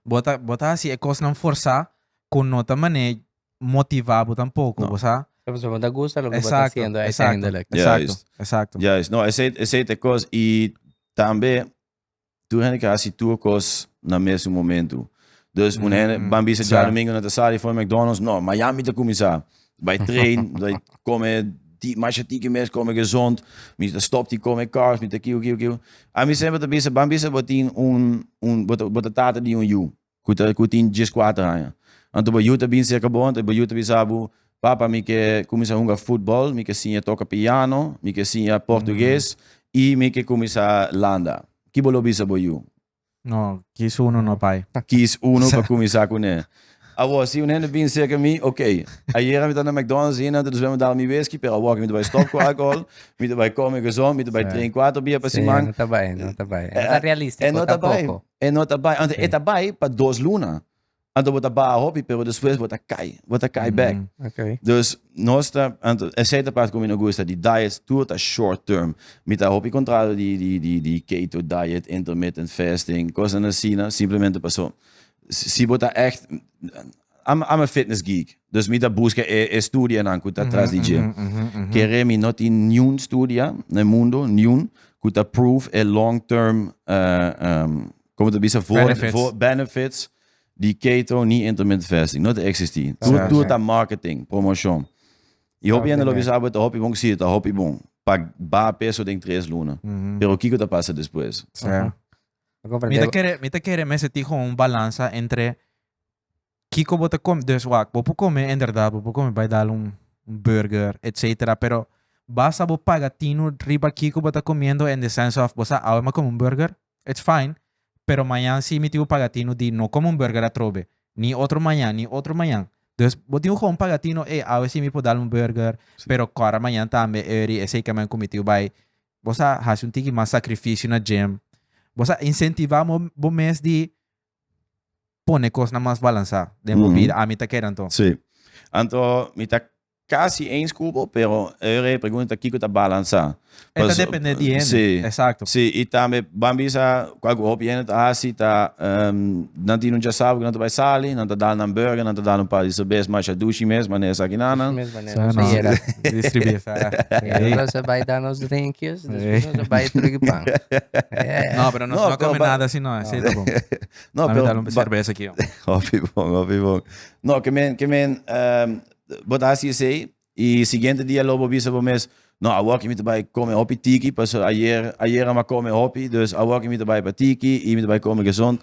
bo ta, bo ta hasi e kosnan forsá ku no ta mane motivá bo tampoko, No. bo sa? Pasobra bo ta gusta loke bo ta Exacto, haciendo exacto, uiteindelijk. exacto, Juist. exacto. Juist. No, esei, esei ta e kos. I tambe tur hende ke hasi tur kos na mesun momento. Dus un hende ban bisa djadomingo nan ta sali for McDonald's, no, mañan mi ta kuminsá. Bai train, bai kome di masha tiki mes, kome gezond, mi ta stop di kome carbs, mi ta kiu kiu kiu. Ami semper ta bisa, ban bisa bo tin un un bo ta bo ta tata di un yu ku ta ku tin dieskuater aña. Anto bo yu ta bin serka bo, anto bo yu ta bisa bo, papa mi ke kuminsá hunga futbòl, mi ke siña toka piano, mi ke siña portugues i mi ke kuminsá landa. Ki bo lo bisa bo yu? No, kies uno no pai. Kies uno pa kuminsá kuné. Awor, si un hende bin serka mi, ok. Ayera mi ta na McDonald's hina, anto despues mi dal mi whisky, pero awor mi ta bai stop ku alkohol, mi ta bai kome gezond, mi ta bai train kuater bia pa Sí, siman. no ta bai, no ta bai. E no ta realístiko E no ta bai, tampoco. e no ta bai. Anto e ta bai pa dos luna. Anto bo ta baha hopi, pero despues bo ta kai, bo ta kai bek. Ok. Dus nos ta, anto esei ta parte ku mi no gusta di diets, tur ta short term. Mi ta hopi kontrado di di di di keto diet, intermittent fasting, kosnan asina, simplemente paso si bo ta echt, I'm I'm a fitness geek, dus mi ta buska e e studianan ku ta tras di dje. Kere mi no tin niun studia na e mundo, niun, ku ta prove e long term Como ta bisa voor, Benefits. voor benefits di keto ni intermittent fasting. No ta existi. Tur, Ja, tur ja. ta marketing, promocion. Y hopi hende lo Obviamente. bisa bo ta hopi bon, si ta hopi bon. Pa baha peso den tres luna. Pero kiko ta pasa despues? Ja. Mi comprende. Mi ta kere, mi ta kere mester tin gewoon un balansa entre kiko bo ta come. Dus wak, bo por come inderdaad, bo por come bai dal un, un burger, etcetera, pero basta bo paga tinu riba kiko bo ta comiendo in the sense of, bo sa awe mi a come un burger, It's fine, pero mañan si mi tin ku paga tinu di no come un burger atrobe, ni otro mañan, ni otro mañan. Dus bo tin ku gewoon paga tinu, ey, awe si mi por dal un burger, pero kòrda mañan tambe, eri, esei ke men ku mi tin ku bai. Bo sa hasi un tiki mas sakrifisio na gym. Bo sa insentivá bo bo mes di pone kosnan mas balansá den bo bida. Ami ta kere anto. Sí. Anto mi ta Casi eens cu bo, pero e pregunta ta kico ta balansa. E ta depende di hende. Sí. Exacto. Sí, y tambe ban bisa cual cu hopi hende ta haci ta nan tin un djasabra cu nan ta bay sali, nan ta dal nan burger, nan ta dal un par di cerbes masha dushi mes, manera esaki nan. Mes manera nos a yera. Distribuí sa. Nos a bay da nos drinkjes, despues nos a bay truki pan. No, pero nos no come nada así no, esey ta bon. No, Dame pero dal un cerveza aki. Hopi bon, hopi bon. No, ke men, ke men, Bo ta hasi esei i siguiente dia lo bo bisa bo mes, no, awor ki mi ta bai kome hopi tiki, pasobra ayer, ayer a kome hopi, dus awor ki mi ta bai pa tiki i mi ta bai kome gezond.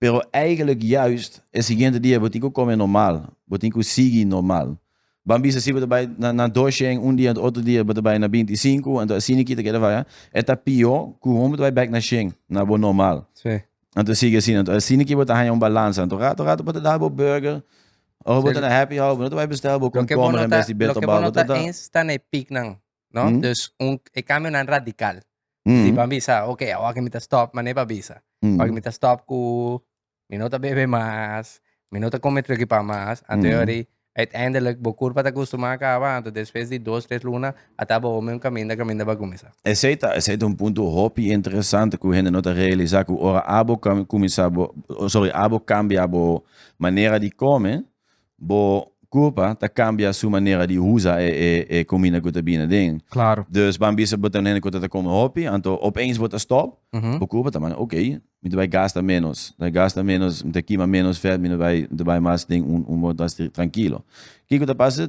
Pero eigenlijk juist e siguiente dia bo tin ku kome normal, bo tin ku sigui normal. Ban bisa si bo ta bai na na doshen un dia, otro dia bo ta bai na binti i sinku, anto asina ki ta keda faya, e ta pió ku bo ta bai bèk na shen, na bo normal. Sí. Anto sigui asina, anto asina ki bo ta haña un balansa, anto rato rato bo ta dal bo burger, ora bo ta na happy hour bo no ta bai bestel bo Loke bo komkommer no en ta, bes di loke bo bitterbal, no bo ta ta da. eens ta na e pieknan, no? Mm. Dus un, e kambionan radikal. Di Mm. ban bisa, ok, awor ki mi ta stop, manera pa bisa. Mm. Awor ki mi ta stop ku mi no ta bebe mas, mi no ta come truki pan mas, anto Mm. yori uiteindelijk bo kurpa ta kustumá kaba, anto despues di dos, tres luna ata bo home un kaminda kaminda bo a kuminsá. Esei ta, esei ta un punto hopi interesante ku hende no ta realisá ku ora abo kuminsá bo, sorry, abo kambia bo manera di kome, bo kurpa ta kambia su manera di usa e e e kuminda ku ta bini aden. Klaro. Dus ban bisa bo ta un hende ku ta ta kome hopi, anto opeens bo ta stòp, bo kurpa ta manda oké, Mi ta bai gasta menos, mi ta gasta menos, mi ta kima menos vet, mi ta bai, mi ta bai mas den un, un modo mas trankilo. Kiko ta pasa?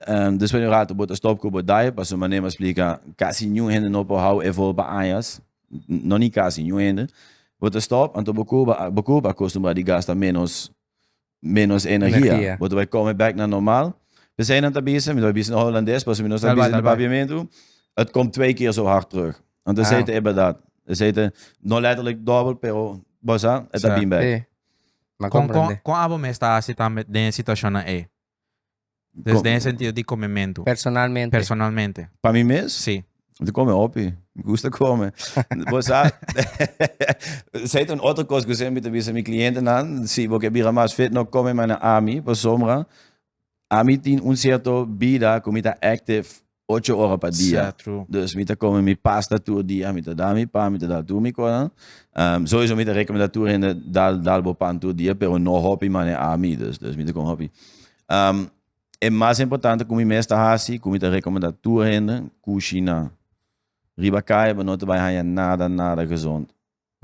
Um, despues di un rato bo ta stop ku bo diet, pasobra manera mi a splika, kasi niun hende no por hou e vol pa añas, no ni kasi, niun hende. Bo ta stop, anto bo kurpa, bo kurpa a kostumbra di gasta menos, menos energia. Energia. Bo ta bai kome bek na normal. P'esei nan ta bisa, mi ta bai bisa na Holandes, pasobra mi no sa Dal bai, bisa na dal bai. Papiamentu, het komt twee keer zo hard terug. Want esei Ah. ta e bèrdat. Esei ta, no letterlijk dòbel, pero bo sa, e ta Sa. bin bek. Sí. M'a Kon, kon, comprende. kon abo mes ta hasi tambe den e situashonnan ei? Dus Kon- den e sentido di komementu, Personalmente. personalmente. Pa mi mes? Sí. Mi ta kome hopi. Mi gusta kome. Bo sa, esei ta un otro kos ku semper mi ta bisa mi klientenan, si bo ke bira mas fit, no kome manera ami, pasobra ami tin un sierto bida ku mi ta active ocho ora pa dia. Sa, true. Dus mi ta kome mi pasta tur dia, mi ta da mi pan, mi ta da tur mi konan. Sowieso mi ta rekomendá tur hende dal, dal bo pan tur dia, pero no hopi manera ami, dus, dus mi ta kome hopi. E mas importante ku mi mes ta hasi, ku mi ta rekomendá tur hende, kushina. Riba kaya bo no ta bai haña nada, nada gezond.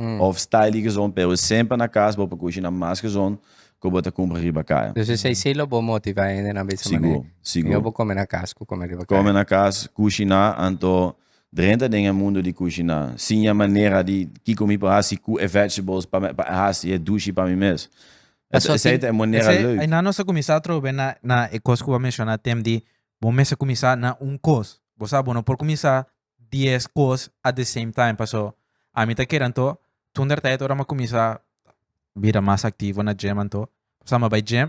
Of style gezond, pero semper na kas bo por kushina mas gezond ku bo ta kumpra riba kaya. Dus esei si lo bo motivá hende na bisa manera. Sigur, sigur. Mihó bo kome na kas ku kome riba kaya. Kome na kas, kushiná, anto drenta den e mundu di kushiná. Siña manera di kiko mi por hasi ku e vegetables pa pa hasi e dushi pa mi mes. Paso Esei tin ta e manera Esei, leuk. einan nos a kuminsá atrobe na na e kos ku bo a menshoná tem di bo mester kuminsá na un kos. Bo sa bo no por kuminsá 10 kos at the same time paso ami ta kere anto tunder tijd ora mi a kuminsá bira mas aktivo na gym anto pasobra mi a bai gym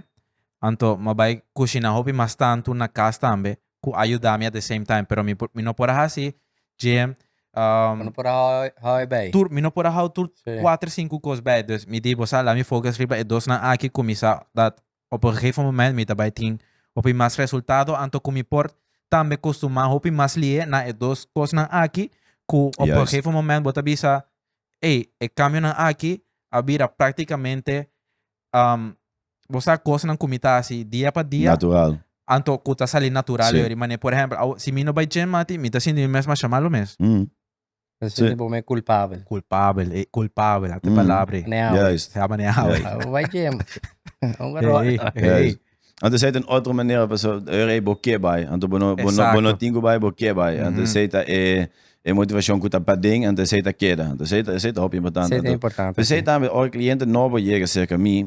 anto mi a bai kushiná hopi mas tantu na kas tambe ku a yuda mi at the same time pero mi por mi no por a hasi gym Bo no por a hou hou e bei. tur mi no por a hou tur Sí. kuater sinku kos bei dus mi di bo sa laat mi focus riba e dosnan aki kuminsá dat Op un gegeven moment mi ta bai tin hopi mas resultado anto ku mi por tambe kustumá hopi mas lihe na e dos kosnan aki ku op un gegeven moment bo ta bisa ey e kambionan aki a bira praktikamente bo sa kosnan ku mi ta hasi dia pa dia Natural. anto ku ta sali natural yori mane por ehempel si mi no bai gym mati mi ta sinti mi mes masha malu mes. Ta sinti bo me culpabel. Culpabel, eh, culpabel, ate palabra. Maneawe. Juist. Ja, maneawe. Juist. Bai gym. Un rol. Hey, hey. Juist. Anto esei ta un otro manera paso ora bo ke bai, anto bo no bo no bo no Exacto. tin ku bai bo ke bai. Anto esei ta e e motivashon ku ta paden, anto esei ta keda. Anto esei ta esei ta hopi importante. Esei ta Anto importante, p'esei sí. tambe ora kliente nobo yega serka mi,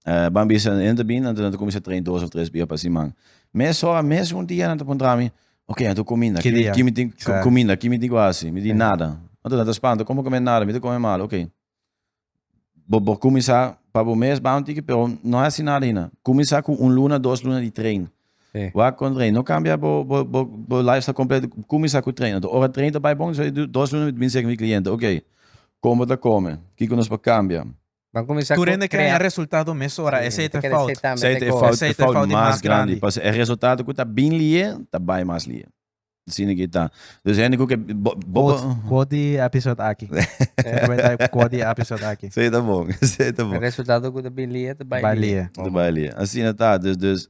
ban bisa nan ta bin, anto nan ta kuminsá train dos of tres bia pa siman. Mesora mes un dia nan ta puntra mi, Ok, anto kuminda, Ki ki dia? ki mi tin Sa. kuminda, ki mi tin ku hasi? Mi di nada. Anto nan ta spanta, komo kome nada? Mi ta kome mal, ok. Bo bo kuminsá pa bo mes ban un tiki, pero no hasi nada ahinda. Kuminsá ku un luna, dos luna di train. Sí. Wak kon train. No kambia bo bo bo bo lifestyle kompleto. Kuminsá ku train. Anto ora train ta bai bon, dos luna mi ta bin seka mi kliente, ok, kon bo ta kome? Kiko nos por kambia? Ban kuminsá Tur ku hende krea. krea resultado mesora, Sí, esei ta te e kere fout. esei tambe Esei te ta e kos. fout, Esei e ta e fout fout di mas mas grandi. grandi. Pasobra e resultado ku ta bin lié, ta bai mas lié. Asina ki ta. Dus hende ku ke bo bo Quote, quote di episode aki. Esei ta e quote di episode aki. Esei ta bon, esei ta E bon. resultado ku ta bin lié, ta bai Bai lié. lié. Ta bai lié. Asina ta. Dus, dus,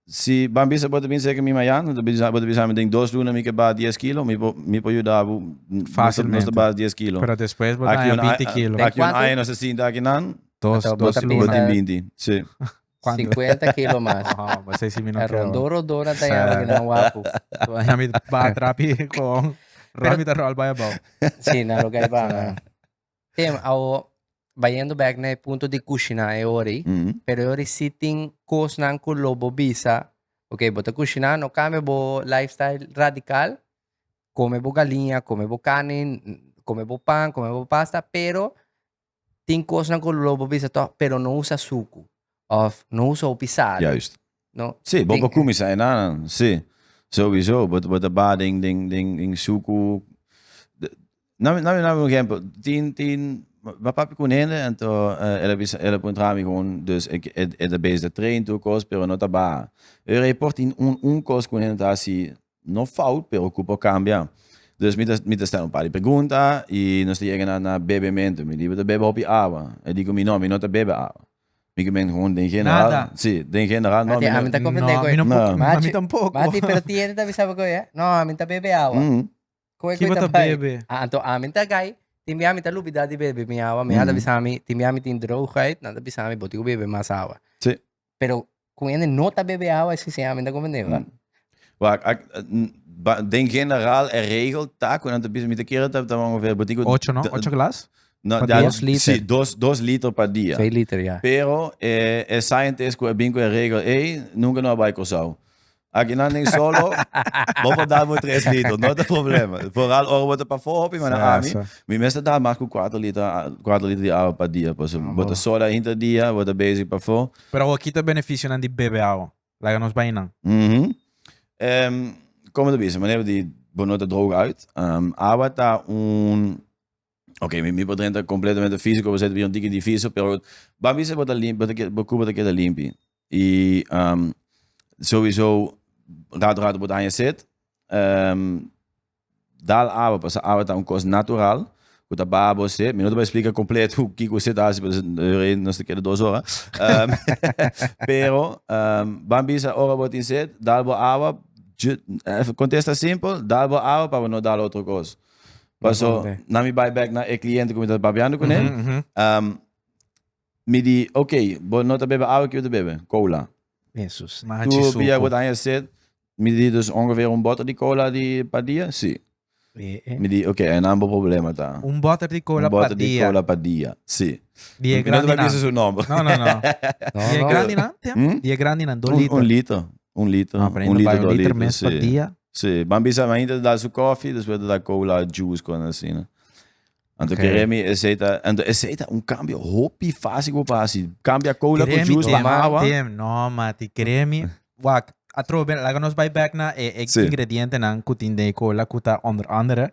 si ban bisa bo ta bin serka mi mañan, bo ta bisa bo ta bisa mi den dos luna mi ke baha dies kilo, mi por mi por yuda bo nos ta nos ta Fácilmente. baha dies kilo. Pero despues bo ta Aki haña un a binti kilo. Den aki un kuantu? aña nos ta sinta akinan, Dos, Anto bo dos ta bo luna. tin bisa binti, si. Kuantu? 50 kilo mas. Oh, bo sei si mi no E creo. rondó rondó nan ta Sa. yama akinan wapu. Bo haña mi baha trapi con Pero Rami ta ròl bai abou. si, nan lo kai baha. Tim, awo bayendo bek na e punto di kushiná e ora ei, pero e ora ei si tin kosnan ku lo bo bisa, ok, bo ta kushiná, no kambia bo lifestyle radikal, kome bo galiña, kome bo karni, kome bo pan, kome bo pasta, pero tin kosnan ku lo bo bisa tòg, pero no usa suku òf no usa hopi sal. Juist. No, Sí, bo tin, por kuminsá einan, sí. Sowieso, bo bo ta baha den den den den suku. Nami nami nami un ehempel. Tin tin mi a papia ku un hende anto el a bisa el a puntra mi gewoon dus e e ta bezig ta train tur kos pero no ta baha. Pero e por tin un un kos ku un hende ta hasi no fout pero ku por kambia. Dus mi ta mi ta stel un par di pregunta i nos ta yega na na bebementu. Mi di bo ta bebe hopi awa? E di ku mi no mi no ta bebe awa. Mi ke men gewoon den general. Nada. Si, den general no. Mati, Mi no ami ta comprende No, koe. mi no No. por, Machi, ami tampoko. Mati, pero tin hende ta bisa bo koe, eh? No, ami ta bebe awa. Koe Ki koe bo ta ta bai. bebe? Ah, anto ami ta gai, tin bia mi ta lubida di bebe mi awa. Mi a ta bisa mi, tin bia mi tin droogheid, nan ta bisa mi bo tin ku bebe mas awa. Si. Pero ku hende no ta bebe awa, esei si ami ta comprende, wa. Wak, ak, ba, den general e regel ta ku nan ta bisa, mi ta kere ta ta ongeveer, bo tin ku Ocho, no? Ocho glas? No, Pa ja, dia? Dos liter. Si, dos, dos liter pa dia. Twee liter, ja. Pero e, e scientist ku a bin ku e regel ei, nunka no a bai Kòrsou. Aki nan den solo, bo por dal bo tres liter, no ta problema. Vooral ora bo ta pafó hopi, ma na Sa, ami, sa. mi mester dal mas ku kuater liter, kuater liter di awa pa dia. Pasobra bo ta soda hinter dia, bo ta bezig pafó. Pero awor kita benefisionan di bebe awa? Laga nos bai nan. Mhm. Como ta bisa, manera di bo no ta droog uit. Awa ta un, ok, mi, mi por drenta completamente físico, bo ta un tiki difícil, pero ban bisa bo ta limpi, bo ta keda, bo cuerpo ta keda limpi. Y sowieso rato rato bo ta haña sed. Dal awa, pasobra awa ta un cos natural. Ku ta baha bo sed. Mi no ta bai splika kompleto kiko sed ta hasi, pasobra nos ta keda dos ora. Pero ban bisa ora bo tin sed, dal bo awa, kontesta simpel, dal bo awa pa bo no dal otro kos. Paso, na mi bai bek na e kliente ku mi ta papiando kuné, mi di, ok, bo no ta bebe awa, kiko bo ta bebe? Kola. Jesus. Tur bia bo ta haña sed, mi di dus ongeveer un boter di kola di pa dia? Si. Mi di, ok, einan bo problema ta. Un boter di cola Un boter pa di dia. cola pa dia, si. Di e Mi no ta grandi bisa nan. su nomber. No, no, no. No, Di e no. grandi nan, Tim? Hmm? Di e grandi nan, do Un, liter. un liter. Un liter. No, pero Un ainda liter, bai un do liter liter, mes pa si. dia. Si. Ban bisa mainta ta da su koffie, despues ta da cola, juice, con asina. Anto Ok. kere mi esei ta, anto esei ta un cambio hopi fácil ku bo hasi. Cambia cola ku Kere mi, juice pa Tim, awa. Tim, no, mati, kere mi. Wak, atrobe, laga nos bai back na e, e Sí. ingredientenan ku tin den e cola ku ta onder andere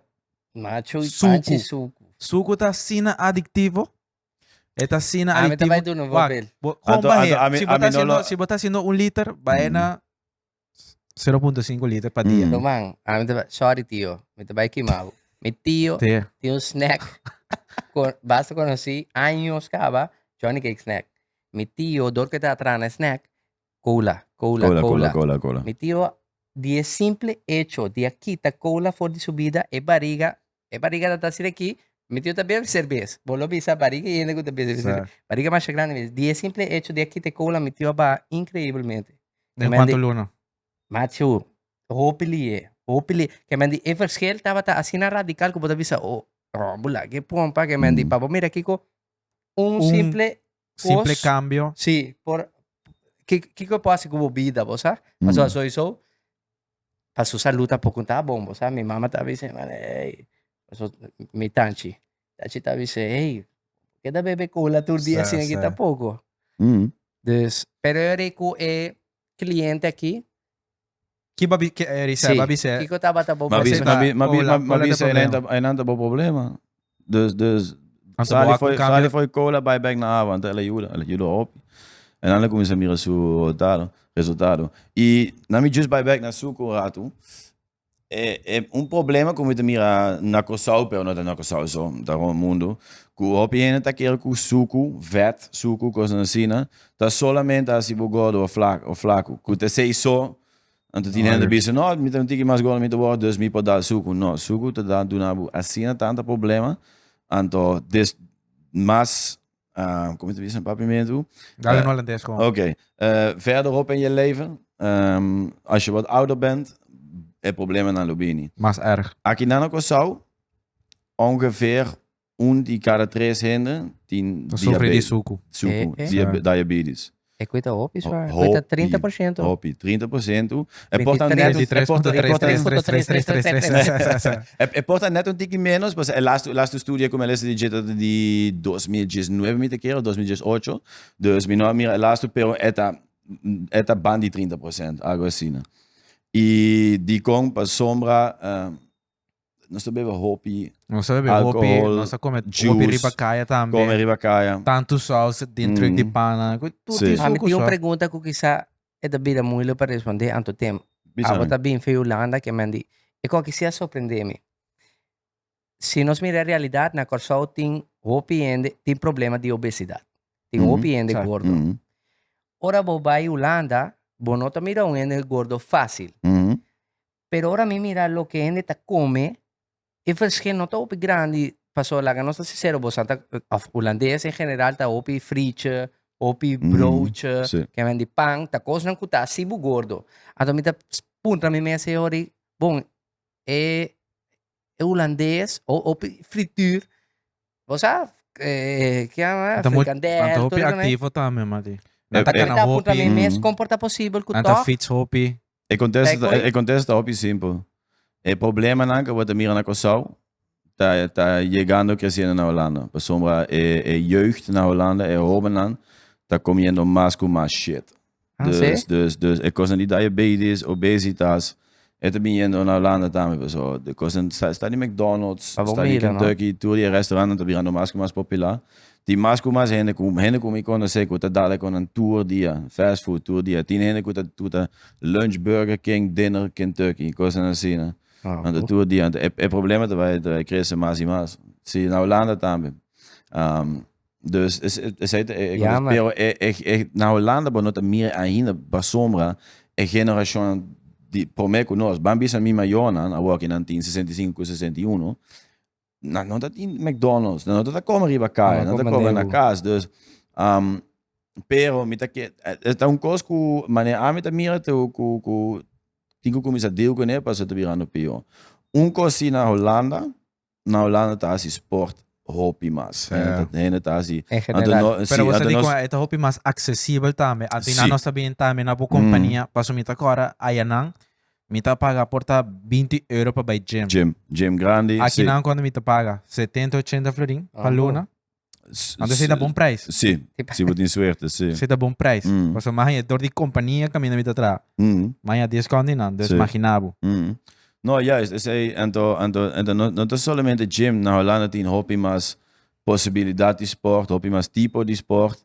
Macho y Suku. panchi suku. Suku ta asina adictivo. E ta asina Ami ta adictivo. bai duna un Wak, voorbeeld. bo, kon Anto, bahe, anto ami, si bo ta ami no haciendo, lo si bo ta haciendo un liter, bai na 0.5 liter pa dia. Roman, ami ta bai, sorry tio, mi ta bai kima bo. Mi tio Te. tin un snack, con, basta conocí años caba, Johnny Cake Snack. Mi tio, dor que ta atrás na snack, cola, cola, Cola, cola. cola, cola, cola. Mi tio, di e simple hecho di a kita cola for di su bida, e bariga, e bariga ta asina aki, mi tio ta bebe cerbes. Bo lo bisa bariga y hende cu ta bebe cerbes. Bariga masha grandi mes. Di e simple hecho di a kita e cola, mi tio a baha increiblemente. Den Men cuanto di- luna? Machu, hopi lié, hopi lié. Ke men di e verschil tabata asina radical ku bo ta bisa, oh, bula, ke pompa, ke men di, pa bo mira kiko un Un simple Simple kos, cambio. sí, por, ki, kiko por hasi ku bo bida, bo sa? Pasobra sowieso, pa su salud tampoco ta bon, bo sa? Mi mama ta bisa, man, ey, paso mi tanchi, tanchi ta bisa, ey, keda bebe cola tur dia Sa, asina aki sa. tampoco. Dus, pero e ora ku e cliente aki, Ki babi, ki, eh, Risa, Sí. babi se. Kiko tabata bo Ma bisa- problema? ma bi- ma bi- Cola, ma cola bisa te einan problema. ta einan ta bo problema. Dus dus Anto sali bo foi un cambio. sali foi cola bai back na awa, anto el a yuda, el a yuda hopi. En dan a cuminsa mira su resultado, resultado. Y na mi just bai back na suco un rato. E, e un problema ku mi ta mira na Kòrsou, pero no ta na Kòrsou so, ta rond mundu, ku hopi hende ta kere ku suku, vèt, suku, kosnan asina, ta solamente hasi bo gordo of flak, of flaku. Ku ta esei so, anto tin hende ta bisa, no, mi ta un tiki mas gordo mi ta wòrdu, dus mi por dal suku. No, suku ta da duna bo asina tanta problema, anto des mas, komo ta bisa na papiamentu? Dale in Holandes gewoon. Oké. Verderop in je leven, als je wat ouder bent, e problemanan lo bini. Mas erg. Aki na Kòrsou, ongeveer un di kada tres hende tin Ta sufri di diabetes. suku. Suku, Eh, eh. Diabetes. E kuita hopi zwaar. Hopi. Kuita 30%. Hopi, 30%. E por ta net un, e por ta, e por ta, 23.3333333. e, e por ta net un tiki menos, pasobra e laatste, laatste studie ku mi a lesa di dje ta di 2019 mi ta kere, of 2018. Dus mi no a mira e laatste, pero e ta, e ta ban di 30%, algo asina. I dikon? Pasobra Nos ta bebe hopi. Nos ta bebe hopi, Alcohol, nos ta come hopi juice, riba kaya tambe. Come riba kaya. Tantu saus den truck di pana. Ku tur Sí. tin Ami suku tin un sa. pregunta ku kisa e ta bira moeilijk pa respondé anto tem. Bisa Abo mi. ta bin fe Hulanda ke men di e koki si a sorprendé mi. Si nos mira e realidat na Kòrsou tin hopi hende tin problema di obesidat. Tin hopi hende Sa. gordo. Ora bo bai Hulanda bo no ta mira un hende gordo fásil. Pero ora mi mira loke hende ta come, e verschil no ta hopi grandi, pasobra laga nos ta sincero, boso ta, of hulandes en general ta hopi frietje, hopi broodje, ke men di pan, ta kosnan ku ta hasi bo gordo. Anto mi ta puntra mi mes e ora, bon, e e hulandes, hopi frituur, bo sa, ke yama, frikandel, Anto hopi tur esnan. activo tambe, Mati. Nan ta Eh, eh. Mi kana ta puntra hopi, mi mes kon por ta posibel ku nan ta tòg fiets hopi. E contesta, Kijk, e contesta ta hopi simpel. E problemanan ku bo ta mira na Kòrsou ta ta yegando kresiendo na Hulanda. Pasobra e e jeugd na Hulanda, e hóbennan ta komiendo mas ku mas shit. Ah, Dus sí? dus dus e kosnan di diabetes, obesitas, e ta biniendo na Hulanda tambe. Pasobra de kosnan sta sta di McDonald's, Pa bo sta di mira, no? Kentucky, tur di e restaurantnan ta birando mas ku mas popular. Tin mas ku mas hende ku hende ku mi konosé ku ta dal kon nan tur dia, fast food tur dia. Tin hende ku ta ku ta lunch Burger King, dinner Kentucky, kosnan asina. Ah, Anto goed. tur dia. Anto e e problema ta bai ta bai krese mas i mas. Si, na Hulanda tambe. Um, dus es, es, es, e, Jammer. pero e, e, e, na Hulanda bo no ta mira ainda pasobra e generacion di prome cu nos. Ban bisa mi mayornan, awor ki nan tin 65 cu 61, nan no ta tin McDonald's, nan no ta come riba caya, No nan ta come na comprende. cas. Dus, um, pero mi ta ke, e ta un cos cu manera ami ta mira te cu, cu tin cu cuminsa deal cune pasobra ta birando pio. Un cos si na Hulanda, na Hulanda ta hasi sport hopi mas. Sí. Hende ta, hende ta hasi. En Anto general. no, Pero sí, bo anto di nos, ku e ta hopi mas aksesibel tambe. Anto Sí. nos ta bin tambe na bo kompania, paso mi ta kòrda ayanan, mi ta paga por ta 20 euro pa bai gym. gym, gym grandi. Aki sí. nan kuantu mi ta paga? 70, 80 florin pa Ah, bo. luna. Anto esei ta bon prijs. Sí, si bo tin suerte, sí. Esei ta bon prijs. Pasobra mas haña dor di kompania kaminda mi ta traha. Mas haña discount di nan, dus magina bo. No, juist, esei, anto, anto, anto no, no ta solamente gym, na Hulanda tin hopi mas posibilidad di sport, hopi mas tipo di sport.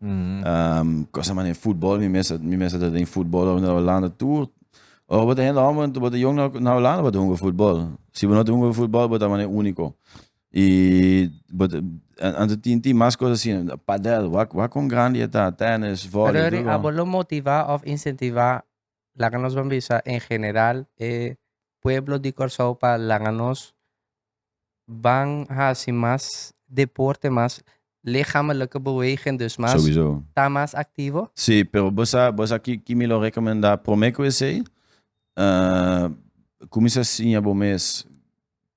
Cosa manera futbol, mi mes, mi mes ta den futbol na Hulanda tur. Ora bo ta hende homber, bo ta jong na, na Hulanda, bo ta hunga futbol. Si bo no ta hunga futbol, bo ta manera unico. Y but anto tin tin mas cosas asina, padel, wak wak con grandi e ta, tennis, volley, Pero tur Eri, con. abo lo motiva of incentiva, laga nos ban bisa en general e pueblo di Kòrsou pa laga nos ban hasi mas deporte, mas lichamelijke beweging, dus mas Sowieso. ta mas activo? Sí, pero bo sa, bo sa ki, ki mi lo recomenda prome ku esei? Kuminsa siña bo mes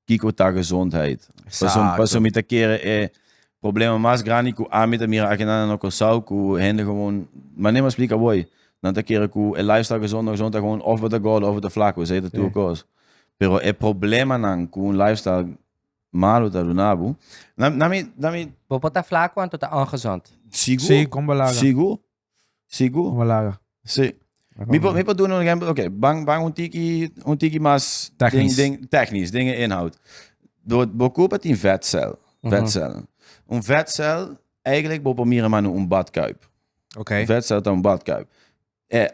kiko ta gezondheid. Paso, paso mi ta kere e problema mas grandi ku ami ta mira aki na Kòrsou ku hende gewoon, manera mi a splika awor, nan ta kere ku e lifestyle gezond no gezond ta gewoon of bo ta gordo of bo ta flaco, esei ta tur kos. Pero e problemanan ku un lifestyle malu ta duna bo, na, na mi, na mi. Bo por ta flaco anto ta ongezond. Sigur. Sí, kon bo laga. Sigur. Sigur. Kon bo laga. Sí. Mi por, mi por duna un ehempel, oké, ban, ban un tiki, un tiki mas Technisch. Den, den, technisch, den e inhoud. Bo, bo kurpa tin vetcel, vetcellen. Un vetcel, eigenlijk bo por mira manu un badkuip. Oké. Vetcel ta un badkuip. E,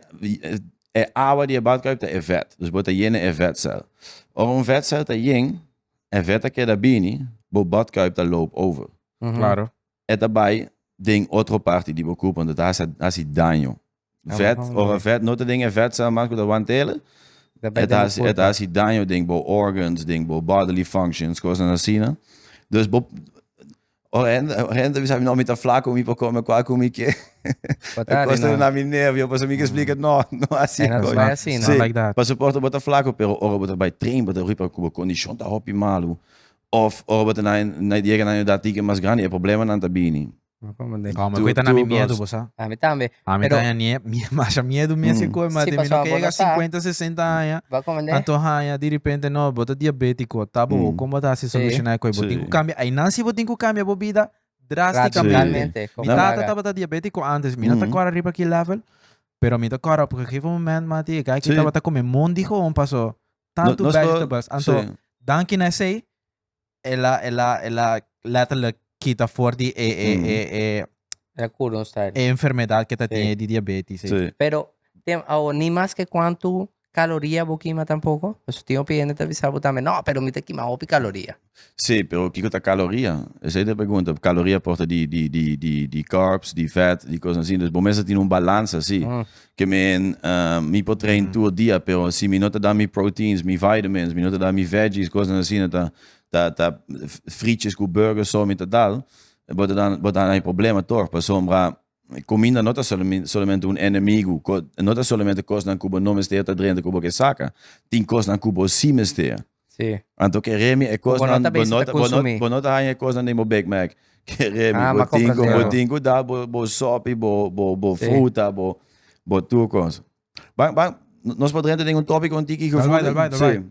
e awa di e badkuip ta e vet, dus bo ta yena e vetcel. Ora un vetcel ta yen, e vet ta keda bini, bo badkuip ta loop over. Claro. E ta bai den otro parti di bo kurpo, anto ta hasi, hasi daño. Vet, ora vet no ta den e vetcel mas ku ta wantele, e ta hasi, e ta hasi daño den bo organs, den bo bodily functions, kosnan asina. Dus bo, ora hende, ora hende ta bisa mi, no, mi ta flaco, mi por come cual cu mi ke. E kos ta duna mi nervio, pasobra mi ke splika, no, no hasi E no kos. bai asina. Sí, Like that. pasobra por ta bo ta flaco, pero ora bo ta bai train, bo ta riba ku bo kondishon ta hopi malu. Of ora bo ta na na yega na un edat tiki mas grandi e problemanan ta bini. Como cu ta na mi miedo bo sa. A mi tambe. A mi ta haña nie masha miedo mi ese coe ma Sí, mi no pasobra ke bo yega no sa. 50 60 aña Bo a comprende? anto haña direpente no bo ta diabetico ta bo con bo ta haci soluciona e coe bo tin cu cambia aynan si bo tin cu cambia bo bida drasticamente. Radicalmente. Mi tata tabata diabetico antes mi no ta corda riba ki level pero mi ta corda op un gegeven moment mati e guy ki tabata come mondi gewoon paso tantu Nos por- vegetables. Anto, sí. danki na esei, el a, el a, el a letterlijk kita for di e, e, e, e, El a cura un style. e enfermedad que ta Sí. tiene di diabetes. Sí. Sí. Pero, tem, awo, ni mas que cuanto caloria bo kima tampoco. Paso tin hopi hende ta bisa bo tambe, no, pero mi ta kima hopi caloria. Sí, pero kiko ta caloria? Esei ta e pregunta. Caloria por ta di, di, di, di, di carbs, di vet, di cosnan asina. Dus bo mester tin un balansa, sí. Ke men, mi por train tur dia, pero si mi no ta da mi proteins, mi vitamins, mi no ta da mi veggies, cosnan asina, ta, ta, ta frietjes cu burgers so mi ta dal, bo ta dan, bo ta haña problema toch, pasobra Kuminda no ta solamente un enemigu, no ta solamente kosnan ku bo no mester ta drenta ku bo ke saka. Tin kosnan ku bo si mester. Sí. Anto kere mi e kosnan, Ku bo no ta bo bezig no ta ta, bo no, konsumí. bo no ta haña e kosnan den bo Big Mac. Kere mi, Ah, bo m'a tin ku, bo komprendé. tin ku dal bo, bo sopi, bo, bo, bo Sí. fruta, bo, bo tur kos. Ban, ban, nos por drenta den un tópiko un tiki Dal bai, gevoelig. dal bai, dal Sí. bai.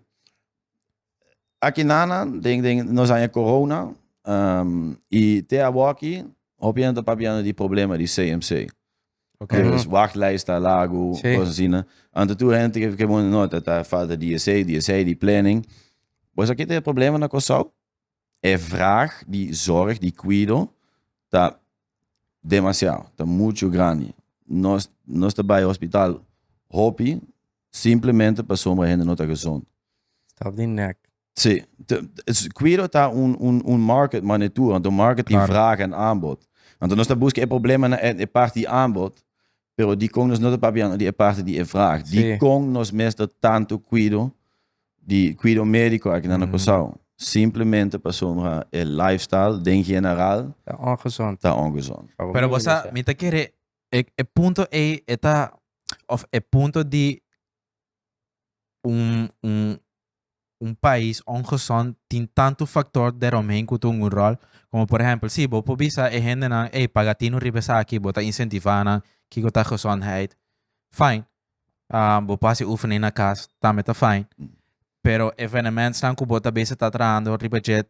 Aki nana, den, den, nos haña corona, um, y te awoki, hopi hende ta papiando di problema di CMC. Ok. Dus wachtlijst ta largo, Sí. cosas asina. Anto tur hende ke, ke bon, no, ta, ta falta di esei, di esei, di planning. Pues aki ta e problema na Kòrsou. E vraag di zorg, di cuido, ta demasiado, ta mucho grandi. Nos, nos ta bai hospital hopi, simplemente pasobra hende no ta gezond. Stop di nek. Sí, cuido ta un market maar tur, want un market tin vraag en aanbod. Want nos ta busca e problema na e parti di aanbod, pero dikon nos no ta papiando di e parti di e vraag? Dikon nos mester tanto cuido di cuido medico aki na Curaçao? Simplemente pasobra e lifestyle den general Ta ongezond. Ta ongezond. Pero bo sa, mi ta kere e punto ey e ta, of e punto di un pais ongezond tin tantu factor deromheen cu ta un rol. Como por ehempel, si bo por bisa e hendenan, ey, paga tinu riba esaki, bo ta incentiva nan, kico ta gezondheid. Fine. Bo por haci oefening na cas, tambe ta fine. Pero evenementsnan cu bo ta bezig ta trahando riba dje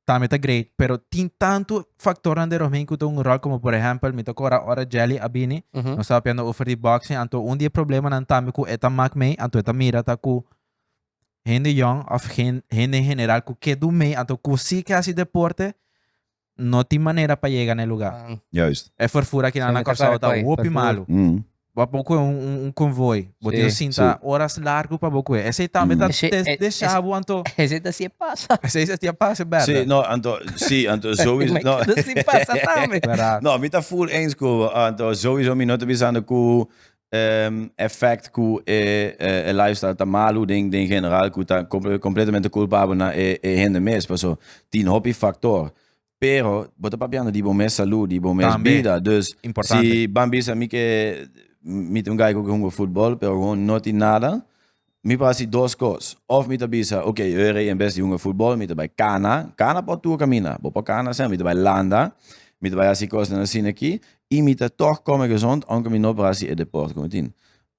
Tambe ta great, pero tin tantu factornan deromheen cu ta un rol como por ehempel mi ta cora ora Jelly a bini, nos taba papiando over di boxing, anto un di e problemanan tambe cu e ta mak mee, anto e ta mira ta cu hende yong of hende en general cu ke du mee, anto cu si ke haci deporte, no tin manera pa yega na e lugar. E vervoer akinan na Kòrsou ta hopi malu. Bo a poko un konvoi, bo tin sinta oras largu pa bo kue. Esei tambe ta desha bo anto. Esei ta si pasa. Esei ta si pasa, bèrda. Si, no, anto, si, anto sowieso. No. Ta si pasa tambe. No, mi ta full eens ku bo. Anto sowieso mi no ta bisando ku effect ku e lifestyle ta malu den general ku ta completamente culpabel na e hende mes paso tin hopi factor. Pero bo ta papiando di bo mes salud, di bo mes Tambe. bida. Dus Importante. si ban bisa mi ke mi ta un guy ku ke hunga futbol, pero gewoon no tin nada, mi por hasi dos kos. Of mi ta bisa, ok, ora en bes di hunga futbol, mi ta bai kana. Kana por tur kaminda. Bo por kana sem. Mi ta bai landa, mi ta bai hasi kosnan asina aki, i mi ta tog kome gezond, aunke mi no por hasi e deporte ku mi tin.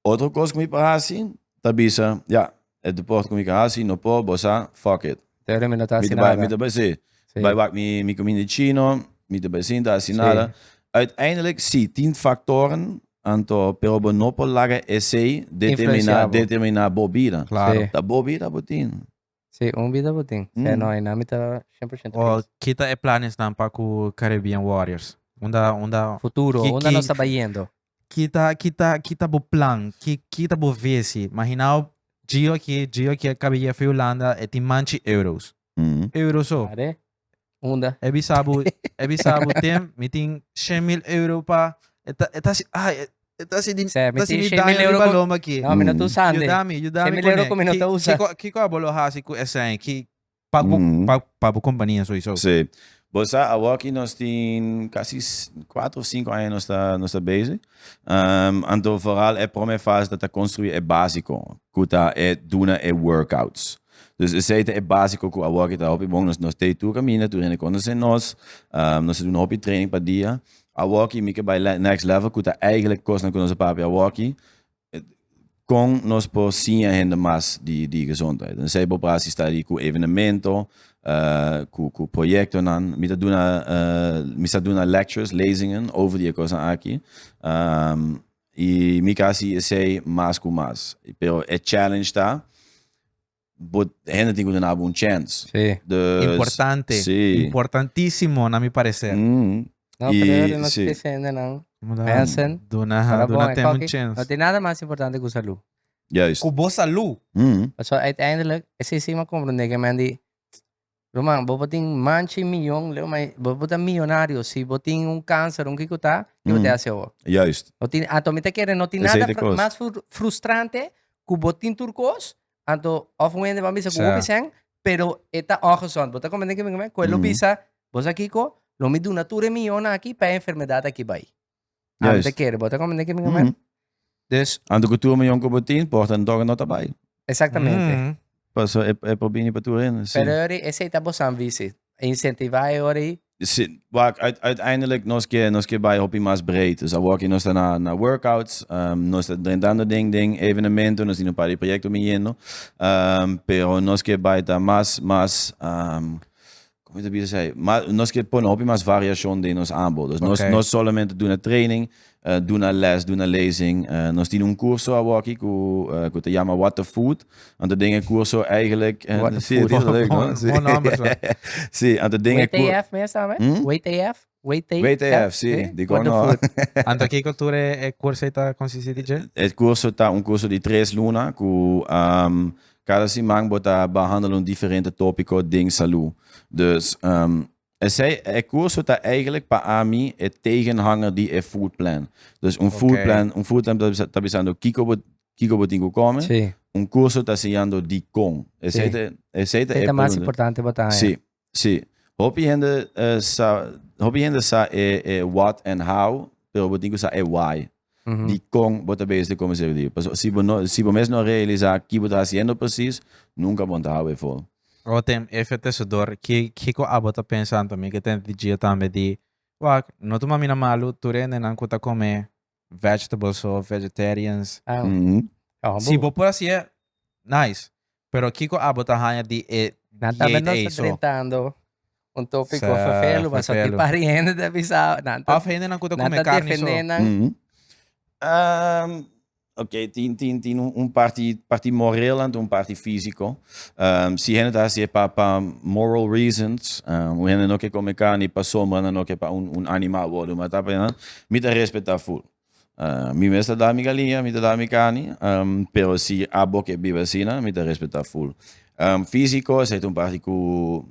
Otro kos ku mi por hasi, ta bisa, ya, E deporte ku mi ka hasi no por, bo sa, fuck it. Pero mi no ta Mi hasi ta bai, nada. mi ta bai, si. Sí. Bai wak mi kuminda chino, mi ta bai sinta hasi nada. Uiteindelijk, si, tin factoren, anto, pero bo no por laga esei determina, Influencia bo. determina bo bida. Claro. Sí. Ta bo bida bo tin. Sí, un bida bo tin. Sí, no, e nan mi ta 100% O eens. kita e planesnan pa ku Caribbean Warriors? Unda, unda, Futuro, Ki- unda ki- nos ta bayendo? Kita, kita, kita bo plan? Ki, kita bo visi? Imaginao Gio aki, Gio aki a caba fi Hulanda, e tin manchi euros. Euro so. Are? Unda? E bisa bo, e bisa bo, Tim, mi tin shen mil euro pa, e ta, e ta si, ai, e ta si di, Sè, mi ta si tin mi shen mil daño euro riba ku- lomba aki. No, mi no ta usando. Yuda mi, yuda Shen mi mil euro kuné. ku mi no Ki, ta usa. kiko, kiko abo lo hasi ku esei? Ki, Pa bo, pa, pa bo kompania sowieso. Sí. Bo sa, awoki nos tin kasi 4 of 5 aña nos ta, nos ta bezig. Anto vooral e prome fase ta ta construi e basico, ku ta e duna e workouts. Dus esei ta e basico ku awoki ta hopi bon. Nos, nos tei tur kaminda, tur hende konosé nos. Nos ta duna hopi training pa dia. Awoki mi ke bai next level ku ta eigenlijk kosnan ku nos a papia awoki. Kon nos por siña hende mas di di gezondheid? En esei bo por hasi sta di ku evenemento, ku ku proyektonan. Mi ta duna mi sa duna lectures, lezingen over di e kosnan aki. I mi ka hasi esei mas ku mas. Pero e challenge ta, bo hende tin ku duna bo un chance. Sí. Dus, Importante. Sí. Importantísimo, na mi parecer. No, Y pero no sí. te diciendo, no. Como da- Mensen, Duna, Para duna bon, tem un koki, chance. No tin nada mas importante ku salú. Juist. Ku bo salú. So, uiteindelijk, esei sí m'a comprende ke men di, Ruman, bo por tin manchi miyon, leo, ma bo por ta millonario, si bo tin un kanser, un kiko ta, ke bo te hasi awor? Juist. No tin, anto mi ta kere, no tin Esei nada ta kos. mas frustrante ku bo tin tur kos, anto of un hende ban bisa ku Sa. hopi sèn, pero e ta ongezond. Bo ta comprende ke mi ke men? Ku e lo bisa, bo sa kiko? Lo mi duna tur e miyonnan aki pa e enfermedat aki bai. Ami ta Juist. kere, bo ta comprende ke mi ke men? Dus, Anto ku tur miyon ku bo tin, porta no ta bai. exactamente. Paso e por bini pa tur hende, sí. Pero ori, esei ta boso ambitie. Incentiva e ori. Sí, wak, uiteindelijk nos ke bai hopi mas breed. Dus awor aki nos ta na workouts, nos ta drentando den evenemento, nos tin un par di proyecto biniendo, pero nos ke bai ta mas, mas, como ta bisa esei? Ma, nos ke pone hopi mas variacion den nos aanbod. Dus nos no solamente duna training, duna les, duna lezing. Nos tin un curso awor aki cu ta yama What the Food. Anto den e curso eigenlijk, What the sí, Food. het is leuk, no? Bon, Sí. bon nomber, zo. Sí, anto den e WTF mes tambe? WTF? WTF? WTF, sí. Sí? Di What the kon no. Food. Anto kiko tur e curso ei ta consisti di dje? E curso ta un curso di 3 luna cu, Kada siman bo ta behandel un diferente tópiko den salú. Dus esei e kurso ta eigenlijk pa ami e tegenhanger di e food plan. Dus un food plan, un food plan ta bisando kiko bo kiko bo tin ku kome. Sí. Un kurso ta siñando dikon. Esei ta esei ta Esei e ta mas pregunta. importante bo ta haña. Sí, sí. Hopi hende sa hopi hende sa e e what and how, pero bo tin ku sa e why. Dikon bo ta bezig di kome sierto dia. Pasobra si bo no si bo mes no realisá ki bo ta hasiendo presis, nunka bo no ta hou e vol. O tem efe tesador, ki kiko abo ta pensa anto mi ke tende di djia tambe di wak no tuma mi na malu tur hendenan ku ta kome vegetables o vegetarians. Ah, oh, Si bo por hasié, nice. Pero kiko abo ta haña di e Nan tambe dieet nos ei ta so? drentando un tópiko Sa, vervelu, pasobra tin vervelu. par di hende ta bisa, nan ta Of hendenan ku ta nan kome ta karni so. defendé nan. Ok, tin, tin, tin un, un parti, parti moreel en un parti físico. Si hende ta hasié pa, pa moral reasons, un hende no ke kome karni pa sombra, nan no ke pa un, un animal wordu matá pa nan, mi ta respetá ful. Mi mes ta da mi galiña, mi ta da mi carni, pero si abo ke biba asina, mi ta respeta full. Fisico, esei ta un parti cu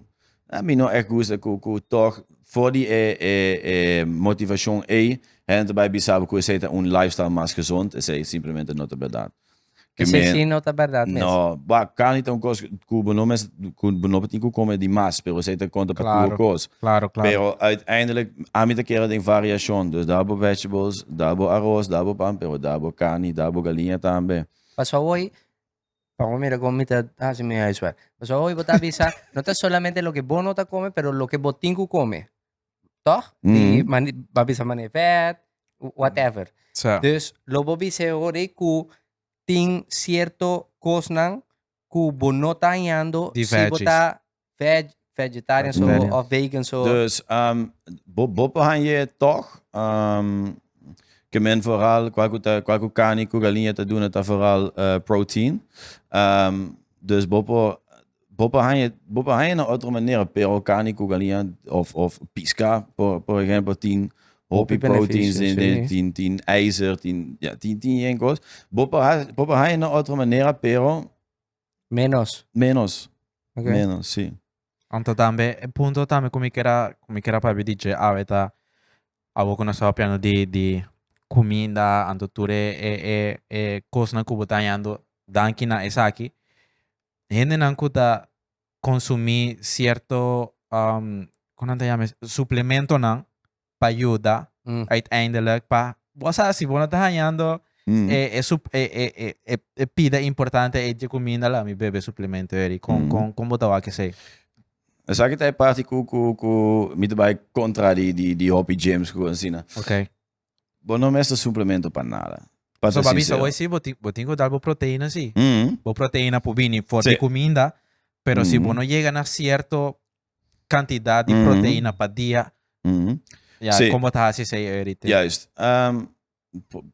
mi no echt gusta cu cu toch for di e e e motivacion ei, hende ta bai bisa bo cu esei ta un lifestyle mas gezond, esei simplemente no ta berdad. Ke men, Esei sí no ta berdad mes. No, ba, carni ta un cos cu bo no mes, cu bo no tin cu come di mas, pero esei ta conta pa tur cos. Claro, claro. Pero uiteindelijk, ami ta kere den variacion, dus da bo vegetables, da bo arroz, da bo pan, pero da bo carni, da bo galiña tambe. Pasobra hoy, pa bo mira con mi ta haci mi huiswerk. Pasobra hoy bo ta bisa, no ta solamente loke bo no ta come, pero loke bo tin cu come. Toch? Di mani, bo a bisa mane vet, whatever. Sa. Dus lo bo bisa e ora ei ku tin sierto kosnan ku bo no ta hañando Di si bo veggies. ta veg, vegetarian so Vegetarian. of vegan so. Dus um, bo, bo por hañ'é tòg, um, ke men vooral, kual ku ta, kual ku karni ku galiña ta duna ta vooral eh, protein. Um, dus bo por Bo por haña, bo por haña na otro manera, pero carni cu galiña of, of pisca, por, por ejemplo, tin hopi Hopi proteins beneficio, in, den, sí. tin, tin ijzer, tin, ja, tin, tin yen cos. Bo por ha, bo por haña na otro manera, pero Menos. menos, Ok. menos, sí. Anto tambe, e punto tambe cu mi kier a, cu mi kier a papia di dje awe ta, abo cu nos ta papiando di, di cuminda, anto tur e, e, e, e cosnan cu bo ta hañando danki na esaki. Hendenan ku ta konsumí sierto kon nan ta yama es suplementonan pa yuda uiteindelijk pa bo sa si bo no ta hañando e e sup e e e e e pida importante ei dje kuminda la mi bebe suplemento eri kon kon kon bo ta wak esei? Esaki ta e parti ku ku ku mi ta bai kontra di di di hopi gyms ku asina. Okay. Bo no mester suplemento pa nada. Pa So ta bo a bisa sincero. hoy si bo tin bo tin cu dal bo proteina si. Mm. Bo proteina por bini for Sí. di cuminda, pero si bo Mm. no yega na cierto cantidad di Mm. proteina pa dia, Mm. ya Sí. con bo ta haci esey ahorita? Juist. Um,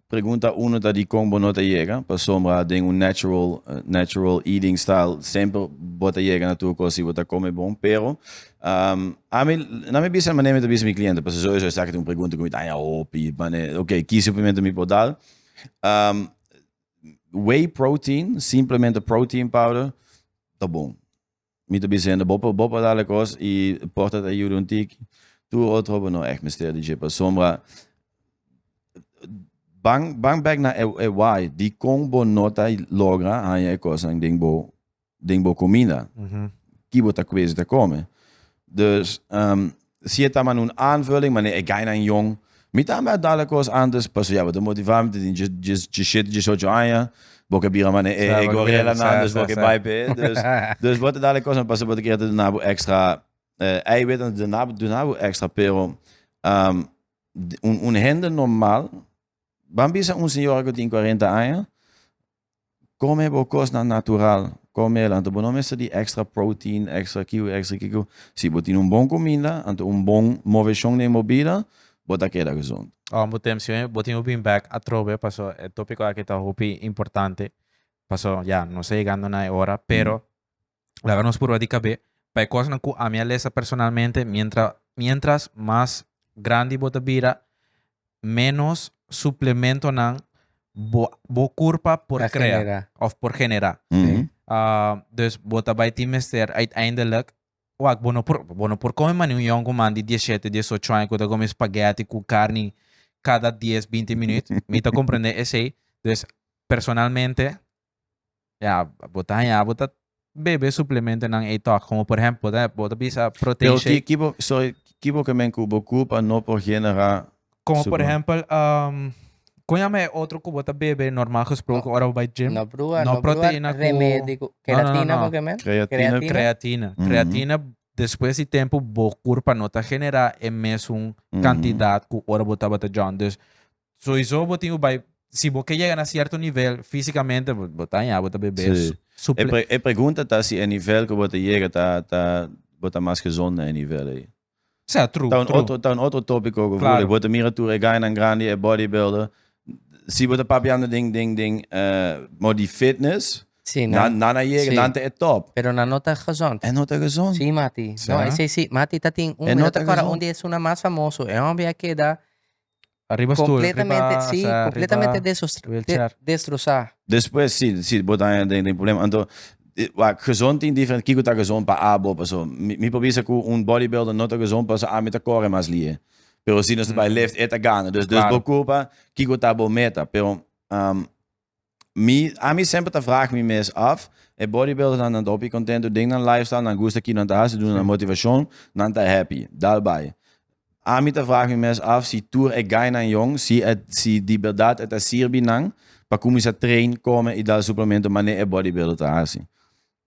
pregunta uno ta dikon bo no ta yega, pasobra den un natural, natural eating style semper bo ta yega na tur kos si bo ta kome bon, pero um, ami, na mi bisa manera mi ta bisa mi kliente, pasobra sowieso esaki ta un pregunta ku mi ta haña hopi, mane, ok, ki suplemento mi por dal? Um, whey protein, simplemente protein powder, ta bon. Mi ta bisa hende, bo por, bo por dal e kos i por ta ta yuda un tiki. Tur otro bo no ègt mester di dje, pasobra ban, ban bèk na e, e why, dikon bo no ta logra haña e kosnan den bo, den bo kuminda. Ki bo ta kwezi ta kome. Dus, si e ta man un aanvulling, manera e gainan yong, mi tambe a dal e kos antes, pasobra ya bo ta motivá mi ta tin dje, dje, djeshete, djeshocho aña, bo ke bira manera e, e gorilanan, dus bo ke bai p'e. Dus, dus bo ta dal e kosnan pasobra bo ta kere ta duna bo extra eiwit, en duna bo, duna bo extra, pero un, un hende normal, ban bisa un señora ku tin kuarenta aña, Come bo cosnan natural, come el, anto bo no mester di extra protein, extra kiu, extra kiku. Si bo tin un bon cuminda, anto un bon movecion den bo bida, bo ta keda gezond. Oh, bo tem si bo tin bin back atrobe paso e topico aki ta hopi importante paso ya nos ta yegando na e ora pero laga nos purba di cabe pa e cosnan cu ami a lesa personalmente mientra mientras mas grandi bo ta bira menos suplementonan bo bo curpa por Ta crea genera. of por genera. Mm. Dus bo ta bai tin mester uiteindelijk, wak, bo no por, bo no por come mane un yonkuman di diesshete, diesocho aña ku ta come spaghetti ku karni kada dies, binti minuut. Mi ta comprende esei. Dus personalmente, ya, bo ta haña bo ta bebe suplementonan ei tòg. Komo por ehèmpel, bo ta, bo ta bisa protein Pero shake. ki bo, sorry, ki bo ke men ku bo kurpa no por generá Komo por Super. ehèmpel, kon yama e otro ku bo ta bebe normal gesproken ora bo bai gym? No brua, No no brua proteína ku- remedi ku No, no, no, keratina no. bo ke men? Creatina. Kreatina. Kreatina despues di tempu bo kurpa no ta generá e mesun kantidat ku ora bo tabata jòn. Dus Soiso bo tin ku bai, si bo ke yega na sierto nivel físikamente, bo bo ta haña bo ta bebe Sí. su- suple. E, pre, e pregunta ta si e nivel ku bo ta yega ta, ta, bo ta mas gezond na e nivel ei. Sea, true, Ta un true. otro, ta un otro tópiko gevoelig. Claro. Bo ta mira tur e guynan grandi, e bodybuilder. Si bo ta papiando den, den, den eh, mo di fitness, Sí, nan, nan, nan a yega, sí. nan ta e top. Pero nan no ta gezond. E no ta gezond. Sí, Mati. Será? No, esei sí. Mati ta tin un, E mi no no ta ta kòrda gezond. un di esunnan mas famoso. E homber a keda Arriba stoel, Completamente, riba, sí, o sea, completamente riba desos- de- wheelchair. destrozá. Despues, si, si, bo ta haña den, den problema. Anto, eh, wak, gezond tin diferente, kiko ta gezond pa abo, paso mi, mi por bisa ku un bodybuilder no ta gezond paso ami ta kore mas lihe. Pero si nos ta bai lift, e ta gana. Dus, dus Claro. bo kurpa, kiko ta bo meta. Pero, mi, ami semper ta vraag mi mes af, e bodybuilder nan ta hopi contento den nan lifestyle, nan gusta ki nan ta hasi, duna nan motivashon, nan ta happy. Dal bai. Ami ta vraag mi mes af si tur e guynan yong, si e, si di berdad e ta sirbi nan pa cuminsa train, kome y dal suplemento mane e bodybuilder ta hasi.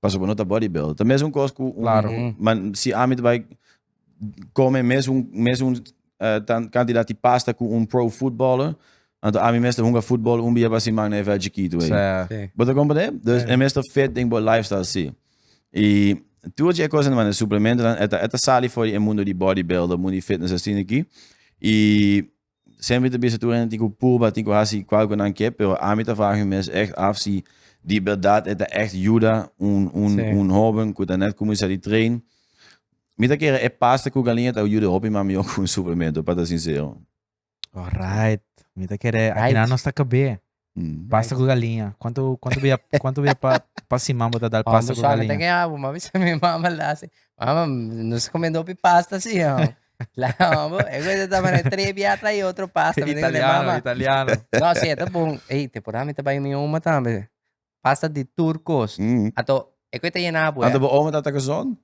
Pasobra bo no ta bodybuilder. Ta mesun kos ku un, Claro. man, si ami ta bai kome mesun, mesun eh, tan, kantidat di pasta ku un pro footballer, anto ami mes ta hunga futbol un bia pa siman na e veld chikitu ei. Sea. Sí. Bo ta comprende? Dus e mes ta fit den bo lifestyle si. I tur dje kosanan man e suplementonan e ta e ta sali for di e mundo di bodybuilder, mundo di fitness asina aki. I semper ta bisa tur hende tin ku purba, tin ku hasi kual ku nan ke, pero ami ta vraag mi mes echt af si di berdad e ta echt yuda un un Sí. un hoben ku ta net kuminsá di train. Mi ta kere e pasta ku galiña ta yuda hopi mas mihó ku un suplemento, pa ta sinsero. Alright. Mi ta kere, Right. akinan nos ta kab'é. Pasta ku galiña. Kuantu, kuantu bia, kuantu bia pa, pa siman bo ta dal pasta ku Ando sa, mi galiña? ta kaya bo, mami sa mi mama lasi. Mama, nos comiendo hopi pasta si, ho. La amo, e goe ta mane tres bia trae otro pasta. Mi digo, Italiano, mama. italiano. No, si, e ta bon. Ey, te por ami ta bai mi oma tambe. Pasta di turcos. Anto, e koe ta yena bo, Anto eh. bo oma ta ta gezond?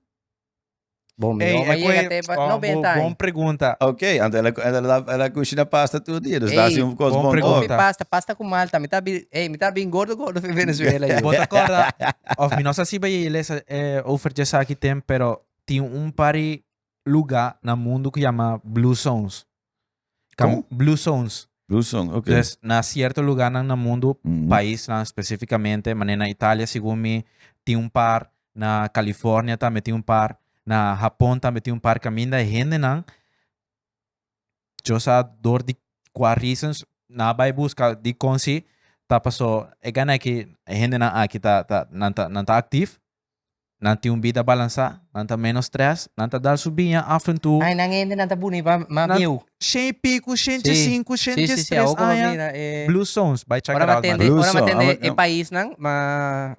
Bon, mi Ey, oma e koe, yega te pa oh, 90 bon aña. pregunta. Ok, anto ela, ela, ela cushina pasta tur dia, dus Ey, dat is un kos bon bon pregunta. Hopi pasta, pasta ku malta. Mi ta bi, ey, mi ta bin gordo gordo fi Venezuela yo. Bo ta korda, of mi no sa si bay iglesia eh, over dje esaki tem, pero tin un par di luga na mundu ku yama Blue Zones. Kam, Kon? Blue Zones. Blue Zone, ok. Dus na cierto lugarnan na mundu, paisnan specificamente, manera na Italia segun mi tin un par, na California tambe tin un par, na Japon tambe tin un par caminda e hendenan yo sa door di cua reasons nan a bay busca dicon si ta paso e gana aki e hendenan aki ta ta nan ta nan ta actief Nan tin un bida balansá, nan ta ménos strès, nan ta dal su biña af en toe. Ay, nan hende nan ta buni pa ma Nan bieu. shen i piku, shen dje Sí, sinku, shen sí, dje sí, sí, tres awor ku aña. mira e Blue Zones, bai check Ora it mi out, man. tende, Blue ora mi Zone, tende ah, e no. paisnan, ma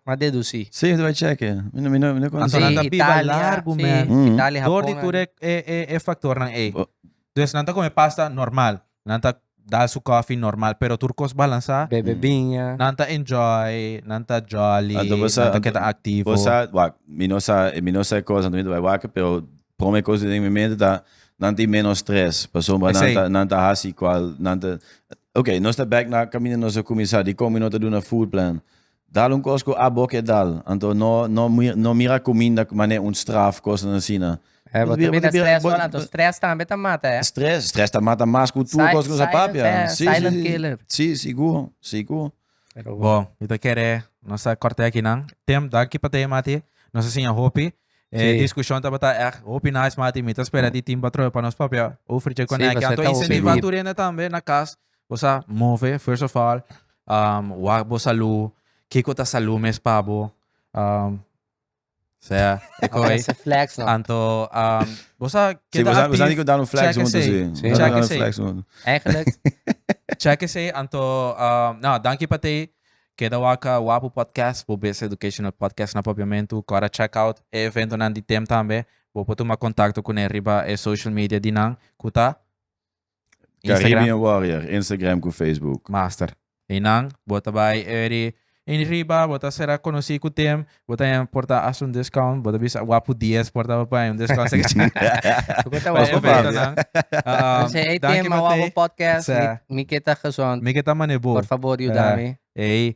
ma dedusí. Sí, mi ta bai check-e. Mi no, mi no, mi no Anto konosé. nan Sí, ta biba Italia, largu, sí, man. Italia, Dor di Japon, tur e, e, e, e faktornan ei. Bo- Dus nan ta kome pasta normal, nan ta dal su koffie normal, pero tur kos balansá. Bebe biña. Nan ta enjoy, nan ta jolly, Anto bo sa, nan ta anto keda aktivo. bo sa, wak, mi no sa, mi no sa e kos, anto mi ta bai wak, pero prome kos den mi mente ta, nan tin menos stress, pasobra nan Esei. ta, nan ta hasi kual, nan ta, ok, nos ta bek na kaminda nos a kuminsá, dikon mi no ta duna food plan? Dal un kos ku abo ke dal, anto no, no, no mira kuminda manera un straf, kosnan asina. Eh, bo ta bira stress hoor, anto stress tambe ta mata, eh. Stress, stress ta mata mas ku tur kos ku nos a papia. Eh, silent killer. Si, sigur, sigur. Pero Bon, mi ta kere nos a korte akinan. Tim, danki pa te, Mati. Nos a siña hopi. E diskushon tabata ègt hopi nice, Mati. Mi ta spera di tin patroe pa nos papia over dje koneki. Anto insentivá tur hende tambe na kas. Bo sa move, first of all. Wak bo salú. Kiko ta salú mes pa bo. Sea, e koi. Ese flex no. Anto, bo sa Sí, keda bo sa, bo sa actief. ni ku dan un flex Check huntu, esei. sí. Sí. Bo sa Check dan un esei. flex huntu. Eigenlijk. Check esei. Anto, nou, danki pa tei. Keda wak Wapu Podcast, bo best educational podcast na Papiamentu. Kora check out e eventonan di Tim tambe. Bo por tuma kontakto kuné riba e social media di nan ku ta Instagram. Caribbean Warrior, Instagram ku Facebook. Master. Einan bo ta bai eri en riba, bo ta sera konosí ku Tim, bo ta haña por ta hasta un discount, bo ta bisa Wapu 10 por ta pa haña un discount. Ku ta Pa Wapu eventonan. Entonces, hey Danki Tim, pa Wapu te. Podcast, Sa. mi ke ta gezond. Mi ke ta mane bo. Por favor, yuda mi. Ey,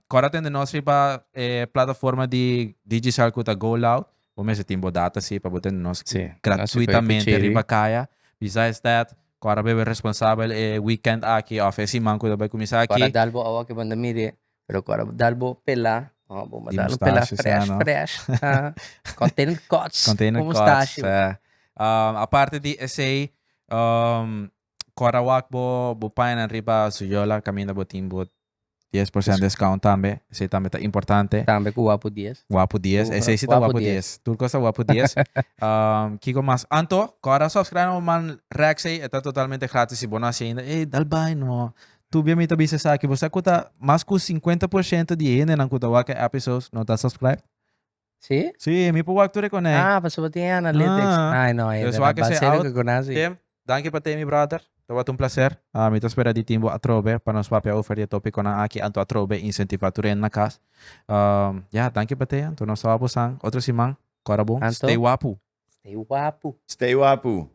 kòrda tende nos riba e plataforma di Digicel ku ta Go Loud. Bo mester tin bo data si pa bo tende nos Sí, gratuitamente riba kaya. Besides that, kòrda bebe responsabel e weekend aki òf e siman ku ta bai kuminsá aki. Kòrda dal bo awa ke bo no mire, pero kòrda dal bo pelá. Oh, bo Di dal bo pelá mustache, fresh, sa, no? fresh. Ah, container cuts. Container Ku cuts, mustache. sa. Aparte di esei, kòrda wak bo bo pañanan riba Zuyola kaminda bo tin bo 10% discount tambe. Esei tambe ta importante. Tambe ku Wapu 10. Wapu 10. Esei si ta Wapu Wapu 10. Tur kos ta Wapu 10. Kiko mas? Anto, kòrda subscribe na bo man Rex ei. E ta totalmente gratis. Si bo no hasi ainda, ey, dal bai no. Tur bia mi ta bisa esaki. Bo sa ku ta mas ku 50% di e hendenan ku ta wak e episodes no ta subscribe? Sí? Sí, mi por wak tur e konei. Ah, pasobra bo tin e analytics. Ah. Ay, no, Dus e wak esei basero out. ku konosi. Tim, danki pa te mi brother. Tabata un placer. Ah, mi ta spera di tin bo atrobe pa nos papia over di e topiconan aki anto atrobe incentiva tur hende na cas. Um, ya, danki pa te. Anto nos ta wak bosan otro siman. Kora bon. Anto. Stay wapu. Stay wapu. Stay wapu.